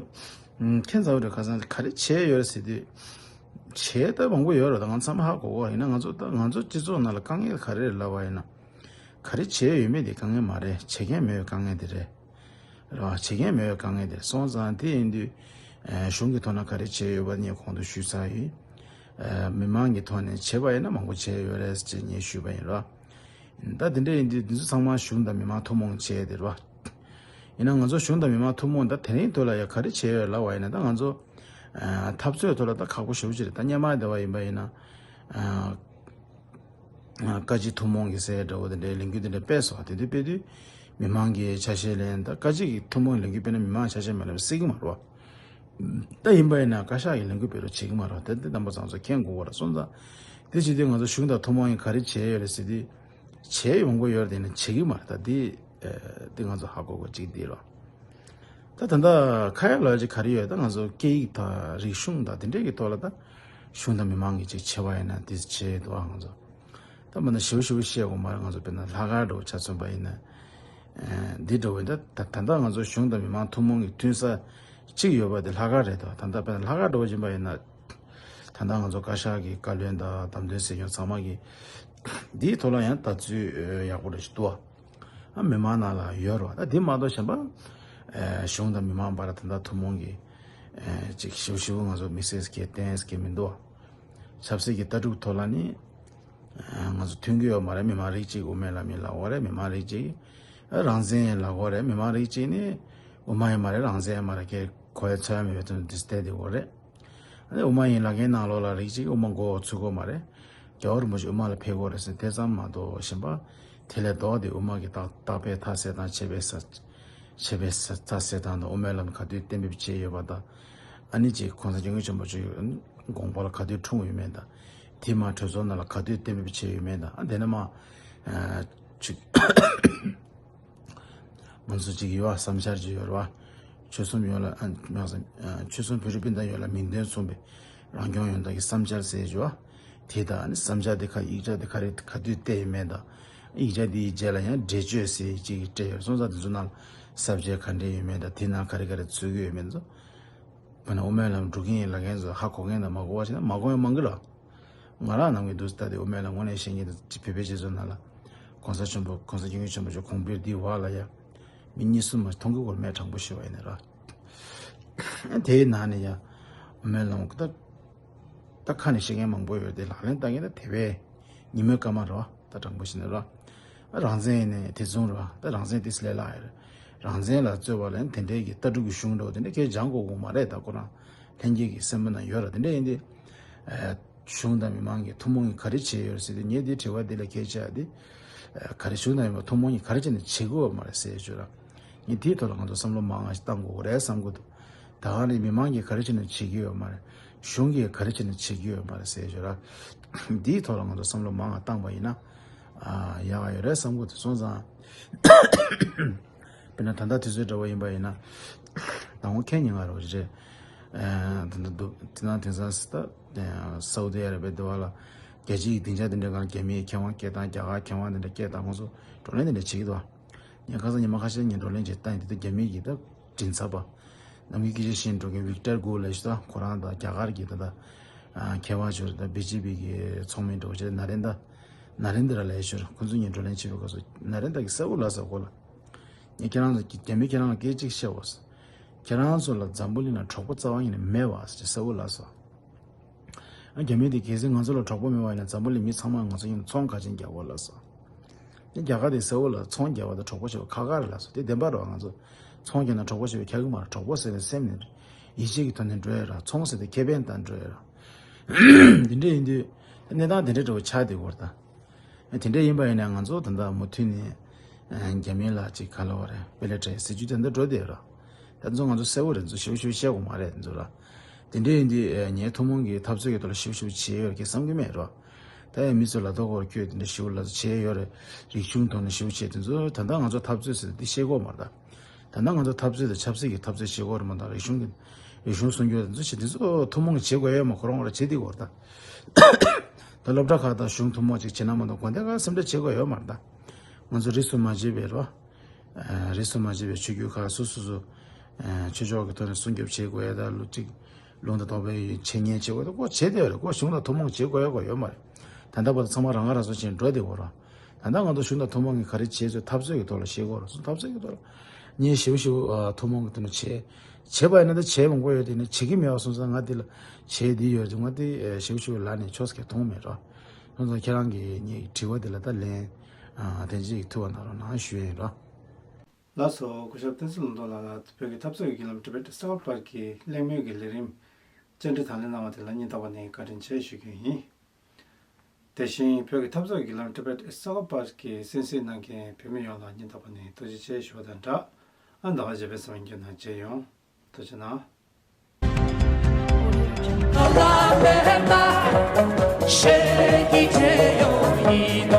ཁྱད་མཚར་བ་རེད། ཁ་སང་ག་རེ་བྱས་ཡོད་རེད་ཟེར་དུས་བྱས་ད་མང་པོ་ཡོད་རེད། ད་ང་ཚང་མ་ཧ་གོ་གོ་ཡིན་ན་ང་ཚོ་ད་ང་ཚོ་སྤྱི་ཚོགས་ནང་ལ་དཀའ་ངལ་ག་རེ་རེད་ལབ་པ་ཡིན་ན་ག་རེ་བྱས་ཡོད་མེད་དེ་དཀའ་ངལ་མ་རེད། བྱེད་མཁན་མེད་པའི་དཀའ་ངལ་དེ་རེད། རེད་བ། བྱེད་མཁན་མེད་པའི་དཀའ་ངལ་དེ་སོང་ཙང་དེ་ཡིན་དུས། གཞུང་གི་ཐོག་ནས་ག་རེ་བྱས་ཡོད་པ་ངས་གོང་དུ་ཞུས་ཚར་ཡོད། མི་མང་གི་ཐོག་ནས་བྱས་པ་ཡིན་ན་མང་པོ་བྱས་ཡོད་རེད་ཅེས་ངས་ཞུས་པ་ཡིན་རོ། ད་དེ་འདྲ་ཡིན་དུས་འདི་ཚོ་ཚང་མ་གཞུང་དང་མི་མང་ཐུན་མོང་བྱས་དེ་རོ། ཡིན་ན་ང་ཚོ་གཞུང་དང་མི་མང་ཐུན་མོང་ད་དེ་རིང་ཐོག་ལ་ཡ་ག་རེ་བྱས་ཡོད་ལབ་པ་ཡིན་ན་ད་ང་ཚོ་འཐབ་རྩོད་ཐོག་ལ་ད་ཁག་པོ་ཞེ་པོ་ཅིག་རེད། ད་སྔོན་མ་བསྡད་པ་ཡིན་པ་ཡིན་ན། བཀའ་སྤྱི་ཐུན་མོང་གི་ཟེར་འདྲ་བོ་དེ་འདྲའི་ལས་འགུལ་དེ་འདྲ་སྤེལ་སོང་། དེ་དུས་སྤེལ་དུས་མི་མང་གི་ཆ་ཤས་ལེན་ད་བཀའ་སྤྱི་གི་ཐུན་མོང་གི་ལས་འགུལ་སྤེལ་ན་མི་མང་ཆ་ཤས་མ་ལེན་པ་སྲིད་ཀྱི་མ་རེད་བ། ད་ཡིན་པ་ཡིན་ན་བཀའ་ཤག་གི་ལས་འགུལ་སྤེལ་རོགས་བྱེད་ཀྱི་མ་རེད་བ། དེ་འདི་རྣམ་པ་ཚང་ཚོ་མཁྱེན་དགོས་པ་རེད། སོང་ཙང་དེ་བྱེད་དུས་ང་ཚོ་གཞུང་དང་ཐུན་མོང་གི་ག་རེ་བྱས་ཡོད་རེད་ཟེར་དུས་བྱས་ཡོང་གི་ཡོད་རེད། དེ་ནི་བྱེད་ཀྱི་མ་རེད། ད་འདི་འདི་ང་ཚོ་ཧ་གོ་དགོས་གཅིག་འདི་རེད། ད་ད་ལྟ་ཁ་ཡ་ལ་ཅིག་ག་རེ་ཡོད། ད་ང་ཚོ་སྐད་ཡིག་དང་རིག་གཞུང་དང་དེ་འདྲས་ཀྱི་ཐོག་ལ་ད་གཞུང་དང་མི་མང་གི་ཅིག་བྱེད་པ་ཡིན་ན་དེ་བྱེད་འདུག་ཨ། ང་ཚོ་ད་མ་ན་ཞིབ་ཞིབ་བཤད་དགོས་མ་རེད། ང་ཚོ་དཔེར་ན་ལྷག་དཀར་འདྲ་བོ་ཆ་མཚོན་པ་ཡིན་ན་འདི་འདྲ་བོ་ཡིན། ད་ད་ད་ལྟ་ང་ཚོ་གཞུང་དང་མི་མང་ཐུན་མོང་གི་མཐུན་ས་གཅིག་ཡོད་པ་དེ་ལྷག་དཀར་རེད། ད་ད་ལྟ་དཔེར་ན་ལྷག་དཀར་འདྲ་བོ་ཡིན་པ་ཡིན་ན། ད་ལྟ་ང་ཚོ་བཀའ་ཤག་གི་བཀའ་བློན་དང་བདམས་ཐོན་སྲིད་སྐྱོང་ཚང་མ་གི་འདིའི་ཐོག་ལ་ཡང་ལྟ་ཚུལ་ཡག་པོ་རེ་ཞིག་འདུག་ཨ། མི་མང་ནང་ལ་ཡོད་རེད་བ། ད་འདི་མ་གཏོགས་གཞན་པ་གཞུང་དང་མི་མང་བར་ད་ལྟ་ཐུན་མོང་གི་ཅིག་ཞིབ་ཞིབ་ང་ཚོ་དམིགས་བསལ་གྱི་གཏན་གྱི་མི་འདུག་ཨ། ཆབ་སྲིད་ཀྱི་ལྟ་གྲུབ་ཐོག་ལ་ནི་ང་ཚོ་མཐུན་གྱི་ཡོད་མ་རེད། མི་མང་རིགས་གཅིག་དབུ་མའི་ལམ་ཡིན་ལབ་ཡོད་རེད། མི་མང་རིགས་གཅིག་རང་བཙན་ཡིན་ལབ་ཡོད་རེད། མི་མང་རིགས་གཅིག་ནི་དབུ་མ་ཡིན་མ་རེད། རང་བཙན་ཡིན་མ་རེད། ཁྱེད་གོ་ཡ་ཚོད་ཡ་མེད་པའི་དོན་དུ་འདི་བལྟས་བསྡད་ཡོད་རེད། ཨ་ནི་དབུ་མ་ཡིན་ལབ་མཁན་ནང་ལོགས་ལ་རིགས་གཅིག་དབུ་མ་མགོ་ཚུད་ཀྱི་ཡོད་མ་རེད། རྒྱལ་བ་རིན་པོ་ཆེ་དབུ་མ་ལ་ཕེབས་ཀྱི་ཡོད་རེད་ཟེར། དེ་ཙམ་མ་གཏོགས་གཞན་པ་དེ་ལས་ལྡོག་སྟེ་དབུ་མ་གི་རྟགས་རྟགས་པའི་མཐའ་གསལ་སྟངས་བྱས་པའི་ས་བྱས་པའི་ས་མཐའ་གསལ་སྟངས་དང་དབུ་མའི་ལམ་ག་དུས་གཏན་འབེབས་བྱས་ཡོད་པ་དང་། ཨ་ནི་ཅིག་གོང་ས་སྐྱབས་མགོན་ཆེན་པོ་མཆོག་གི་དགོངས་པ་ལ་ག་དུས་འཁྲུངས་ཡོད་མེད་དང་། དེ་མ་གྲོས་ཚོགས་ནང་ལ་ག་དུས་གཏན་འབེབས་བྱས་ཡོད་མེད་དང་། ཨ་དེ་ནས་མ་ཅིག་ང་ཚོ་ཅིག་ཡོད་པ་བསམ་འཆར་ཅིག་ཡོད་རེད་བ། ཆོལ་གསུམ་ཡོངས་ལ་ཨ་མ་ཟད་ཨ་ཆོལ་གསུམ་བོད་རིགས་སྤུན་ཟླ་ཡོངས་ལ་མིང་དོན་མཚུངས་པའི་རང་སྐྱོང་ཡོང་ཐབས་ཀྱི་བསམ་འཆར་ཟེར་ཡོད་པ། དེ་དང་ཨ་ནི་བསམ་འཆར་དེ་ཁ་ཡིག་ཆ་དེ་ག་རེ་ག་དུས་བལྟས་ཡོད་མེད་དང་། ཡིག་ཆ་དེའི་རྗེས་ལ་ཡང་འགྲེལ་བརྗོད་ཟེར་ཅིག་སྤྲད་ཡོད་རེད། སོང་ཙང་དེ་ཚོ་ནང་ལ་ས་བཅད་ག་འདྲས་ཡོད་མེད་དང་། དེ་ནང་ག་རེ་ག་རེ་ཚུད་ཀྱི་ཡོད་མེད་ཚོ། དཔེར་ན་དབུ་མའི་ལམ་སྒྲུབ་མཁན་ཡིན་ལབ་མཁན་ཚོ་ཧ་གོ་མཁན་དང་མ་གོ་བ་ཞིག་ན་མ་གོ་ཡང་མང་གི་ལ། ང་རང་ནང་གི་འདུག་ལྟ་དེ་དབུ་མའི་ལམ་དངོས་གནས་བཤད་མཁན་དང་བོད་པའི་སྤྱི་ཚོགས་ནང་ལ་གོང་ས་ཆེན་པོ་གོང་ས་སྐྱབས་མགོན་ཆེན་པོ་མཆོག་གོང་འཕེལ་འདི་བར་ལ་ཡ་མི་གཉིས་གསུམ་མ་མཐོང་གི་སྐོར་མེད་དྲང་པོ་ཞུ་བ་ཡིན་ན་ར། དེའི་ནང་ནས་ཡ་དབུ་མའི་ལམ་ད་ད་ཁ་ནས་བཤད་མཁན་མང་པོ་ཡོད་དེ་ལག་ལེན་བསྟར་མཁན་ད་དེ་བས་ཉི་མའི་སྐར་མ་ར། ད་དྲང་པོ་བཤད་ན་ར། རང་བཙན་ཡིན་ནའི་དེ་བཟུང་ར། ད་རང་བཙན་དེ་སླེབས་ལ་ཡོད་རེད། རང་བཙན་ལ་རྩོད་པ་ལ་དེ་འདྲའི་གི་ལྟ་གྲུབ་ཀྱི་གཞུང་འདྲ་བོ་དེ་འདྲ་ཁྱེད་སྦྱང་དགོས་དགོས་མ་རེད། ད་ཁོ་རང་ལྷན་རྒྱས་ཀྱི་སེམས་པ་ན་ཡོད་ར། དེ་འདྲ་ཡིན་དུས་གཞུང་དང་མི་མང་གི་ཐུན་མོང་གི་ག་རེ་བྱས་ཡོད་རེད་ཟེར་དུས་ངས་འདི་དྲི་བ་འདི་ལ་ཁྱེད་ཅག་འདི་ག་རེ་གཞུང་དང་མི་མང་ཐུན་མོང་གི་ག་རེ་བྱས་ནས་བྱེད་དགོས་པ་མ་རེད་ཟེར་ཞུ་ར། ངས་དེའི་ཐོག་ལ་ང་ཚོ་བསམ་བློ་མང་ང་ཞིག་བཏང་དགོས་རེད་བསམ་གི་འདུག་ད་ག་ནས་མི་མང་གིས་ག་རེ་བྱས་ནས་བྱེད་ཀྱི་ཡོད་མ་རེད། གཞུང་གིས་ག་རེ་བྱས་ནས་བྱེད་ཀྱི་ཡོད་མ་རེད་ཟེར་ཞོར་འདིའི་ཐོག་ལ་ང་ཚོ་བསམ་བློ་མང་བ་བཏང་པ་ཡིན་ན་ཡག་ག་ཡོད་རེད་བསམ་གི་འདུག་སོང་ཙང་དཔེར་ན་ད་ལྟ་དུས་ཚོད་འདྲ་བོ་ཡིན་པ་ཡིན་ན་དང་པོ་ཁས་ཉིན་ང་རོ་རེད། ད་ལྟ་འདུག་དེ་ན་དེང་སང་སི་ད་སའུ་དི་ཨ་ར་བའི་འདི་བ་ལ་རྒྱལ་སྤྱིའི་སྡིངས་ཆ་དེ་འདྲ་གང་རྒྱ་མིའི་མཁས་དབང་སྐད་བཏང་རྒྱ་གར་མཁས་དབང་དེ་འདྲ་སྐད་བཏང་ཁོང་ཚོ་བགྲོ་གླེང་དེ་འདྲ་བྱེད་ཀྱི་འདུག་ངས་ཁ་སང་ཉི་མ་ཁ་ཤས་ངས་བགྲོ་གླེང་བྱེད་སྟངས་ཡིན་དུས་རྒྱ་མི་གིས་ད་མགྲིན་ཚབ་པ་ ནམ་རྒྱུན་སྐད་ཆ་བཤད་འགྲོ་མཁན་ཝིག་ཊར་གྷུ་ལབ་ཞིག་དང་། ཁོ་རང་དང་རྒྱ་གར་གྱི་ད་ལྟ་ཨ་མཁས་དབང་ཞིག་རེད། ད་བི་ཇེ་པི་གི་ཚོགས་མི་འདྲ་བོ་ཅིག་རེད། ན་རེན་དྲ་ན་རེན་དྲ་ལབ་ཞིག་རེད། ཁོ་ཚོ་གཉིས་བགྲོ་གླེང་བྱེད་པའི་སྐབས་སུ་ན་རེན་དྲ་གིས་གསལ་པོ་ལབ་སོང་། ཁོ་ལ་ངས་ཁྱེད་རང་ཚོ་རྒྱ་མི་ཁྱེད་རང་ལ་སྐད་ཅིག་བཤད་འོ། ཁྱེད་རང་ཚོ་ལ་འཛམ་བུ་གླིང་ན་གྲོགས་པོ་རྩ་བ་ཉིད་ནས་མེད་པ་ཟེར་གསལ་པོ་ལབ་སོང་། ཨ་རྒྱ་མི་དེ་གལ་སྲིད་ང་ཚོ་ལ་གྲོགས་པོ་མེད་པ་ཡིན་ན་འཛམ་བུ་གླིང་མི་ཚང་མ་ང་ཚོ་མཉམ་དུ་ཚོང་ག་ཅན་རྒྱག་དགོས་ལབ་སོང་། དེ་རྒྱ་གར་དེ་གསལ་པོ་ལ་ཚོང་རྒྱག་པ་དང་གྲོགས་པོ་བྱེད་པ་ཁག་ཁག་རེད་ལབ་སོང་། དེ་བདེན་པ་རེད་བ། ང་ཚོ་ཚོང་རྒྱག་ན་གྲོགས་པོ་བྱེད་པ་ཁག་གི་མ་རེད། གྲོགས་པོ་ཟེར་ནས་སེམས་ནས་ཡིད་ཆེས་ཀྱི་ཐོག་ནས་འགྲོ་ཡ་ར། ཚོང་ཟེར་དེ་ཁེ་ཕན་དང་འགྲོ་ཡ་ར། དེ་འདྲ་ཡིན་དུས་གནས་སྟངས་དེ་འདྲ་འདྲ་བོ་ཆགས་བསྡད་ཡོད་རེད་ད། དེ་འདྲ་ཡིན་པ་ཡིན་ན་ང་ཚོ་ད་ལྟ་མུ་མཐུད་ནས་རྒྱ་མི་ལ་ཅིག་ག་ལབ་དགོས་རེད། དཔེ་ལས་འཕྲལ་སྲིད་ཇུས་དེ་འདྲ་འགྲོ་བསྡད་ཡོད་ར། ད་ཚོ་ང་ཚོ་གསལ་པོ་རེད། ཚོ་ཞིབ་ཞིབ་བཤད་དགོས་མ་རེད་ཚོ་ར། དེ་འདྲ་ཡིན་དུས་ངའི་ཐུན་མོང་གི་འཐབ་རྩོད་ཀྱི་ཐོག་ལ་ཞིབ་ཞིབ་བྱས་ཡོད་ཀྱི་བསམ་གྱི་མེད་ར། ད་ཡང་མི་ཚོ་ལ་དོ་ཁོར་ཁྱོད་དེ་འདྲ་ཞིབ་ལ་བྱས་ཡོད་རེད། རིག་གཞུང་ཐོག་ནས་ཞིབ་བྱས་དེ་ཚོ་ད་ལྟ་ང་ཚོ་འཐབ་རྩོད་ཟེར་དེ་ཤེས་དགོས་མ་རེད་ད། ད་ལྟ་ང་ཚོ་འཐབ་རྩོད་དེ་ཆབ་སྲིད་ཀྱི་འཐབ་རྩོད་བྱེད་དགོས་རེད་མ་གཏོགས། རིག་གཞུང་གི་རིག་གཞུང་སྲུང་སྐྱོབ་དེ་ཚོ་བྱེད་དེ་ཚོ་ཐུན་མོང་གི་བྱེད་དགོས་ཡོད་མ། ཁོ་རང་ཁོ་རང་བྱེད་དེ་དགོས་རེད་ད། ད་སློབ་གྲྭ་ཁག་དང་གཞུང་ཐུན་མོང་ཅིག་བྱེད་ན་མ་གཏོགས་དགོན་སྡེ་ཁག་སེམས་ཁྲལ་བྱེད་དགོས་ཡོད་མ་རེད་ད། ང་ཚོ་རིས་སུ་མ་ཆད་པའི་རོ། རིས་སུ་མ་ཆད་པའི་ཆོས་བརྒྱུད་ཁག་སོ་སོ་སོ། ཆོས་ཕྱོགས་ཀྱི་ཐོག་ནས་སྲུང་སྐྱོབ་བྱེད་དགོས་ཡ་ད་ལོ་གཅིག་ལུང་དང་རྟོགས་པའི་འཆད་ཉན་བྱེད་དགོས་ད་ཁོ་བྱེད་དེ་ཡོད་རེད། ཁོ་གཞུང་དང་ཐུན་མོང་བྱེད་དགོས་ཡ་ཁོ་ཡོད་མ་རེད། ད་ལྟ་བར་དུ་ཚང་མ་རང་ང་རང་སོ་བྱས་འགྲོ་བསྡད་ཡོད་རོ། ད་ལྟ་ང་ཚོ་གཞུང་དང་ཐུན་མོང་གི་ག་རེ་བྱས་ཚོད་འཐབ་རྩོད་ཀྱི་ཐོག་ལ་བྱེད་དགོས་རོ། སོ་འཐབ་རྩོད་ཀྱི་ཐོག་ལ་ངས་ཞིབ་ཞིབ་ཐུན་མོང་གི་ཐོག་ནས་བྱས། བྱས་པ་ཡིན་ན་ད་བྱས་མང་པོ་ཡོད་དེ་ནས་བྱེད་ཀྱི་མེད་པ་སོང་ཙང་ང་འདི་ལ་བྱས་འདི་ཡོད་དེ་ང་འདི་ཞིབ་ཞིབ་ལ་ནས་ཆོག་ཟེར་མཐོང་མེད་རོ། སོང་ཙང་ཁྱེད་རང་གིས་ངའི་དྲི་བ་འདི་ལ་ད་ལན་དེ་འཇིགས་ཐུབ་པ་གནང་རོགས་གནང་ཞུ་ཡ་ཡིན་རོ། ལགས་སོ། སྐུ་ཞབས་བསྟན་འཛིན་ལུང་རྟོགས་ལགས་ལ་བོད་ཀྱི་འཐབ་རྩོད་ཀྱི་བརྒྱུད་ལམ་Tibet Struggle Path གི་གླེང་མོལ་གྱི་ལས་རིམ་བཅར་འདྲི་དང་ལེན་གནང་བ་དེ་ལ་སྙིང་ཐག་པ་ནས་བཀའ་དྲིན་ཆེ་ཞུ་རྒྱུ་ཡིན། དེ་བཞིན་བོད་ཀྱི་འཐབ་རྩོད་ཀྱི་ལམ་Tibet Struggle Path གི་གསན་གཟིགས་གནང་མཁན་བོད་མི་ཡོངས་ལ་སྙིང་ཐག་པ་ནས་ཐུགས་རྗེ་ཆེ་ཞུ་བ་དང་སྦྲགས། ཨ་ཟླ་བ་བརྒྱད་པའི་གཟའ་སྤེན་པ་ཉིན་མཇལ་ཡོང་། ཐུགས་རྗེ་གནང་།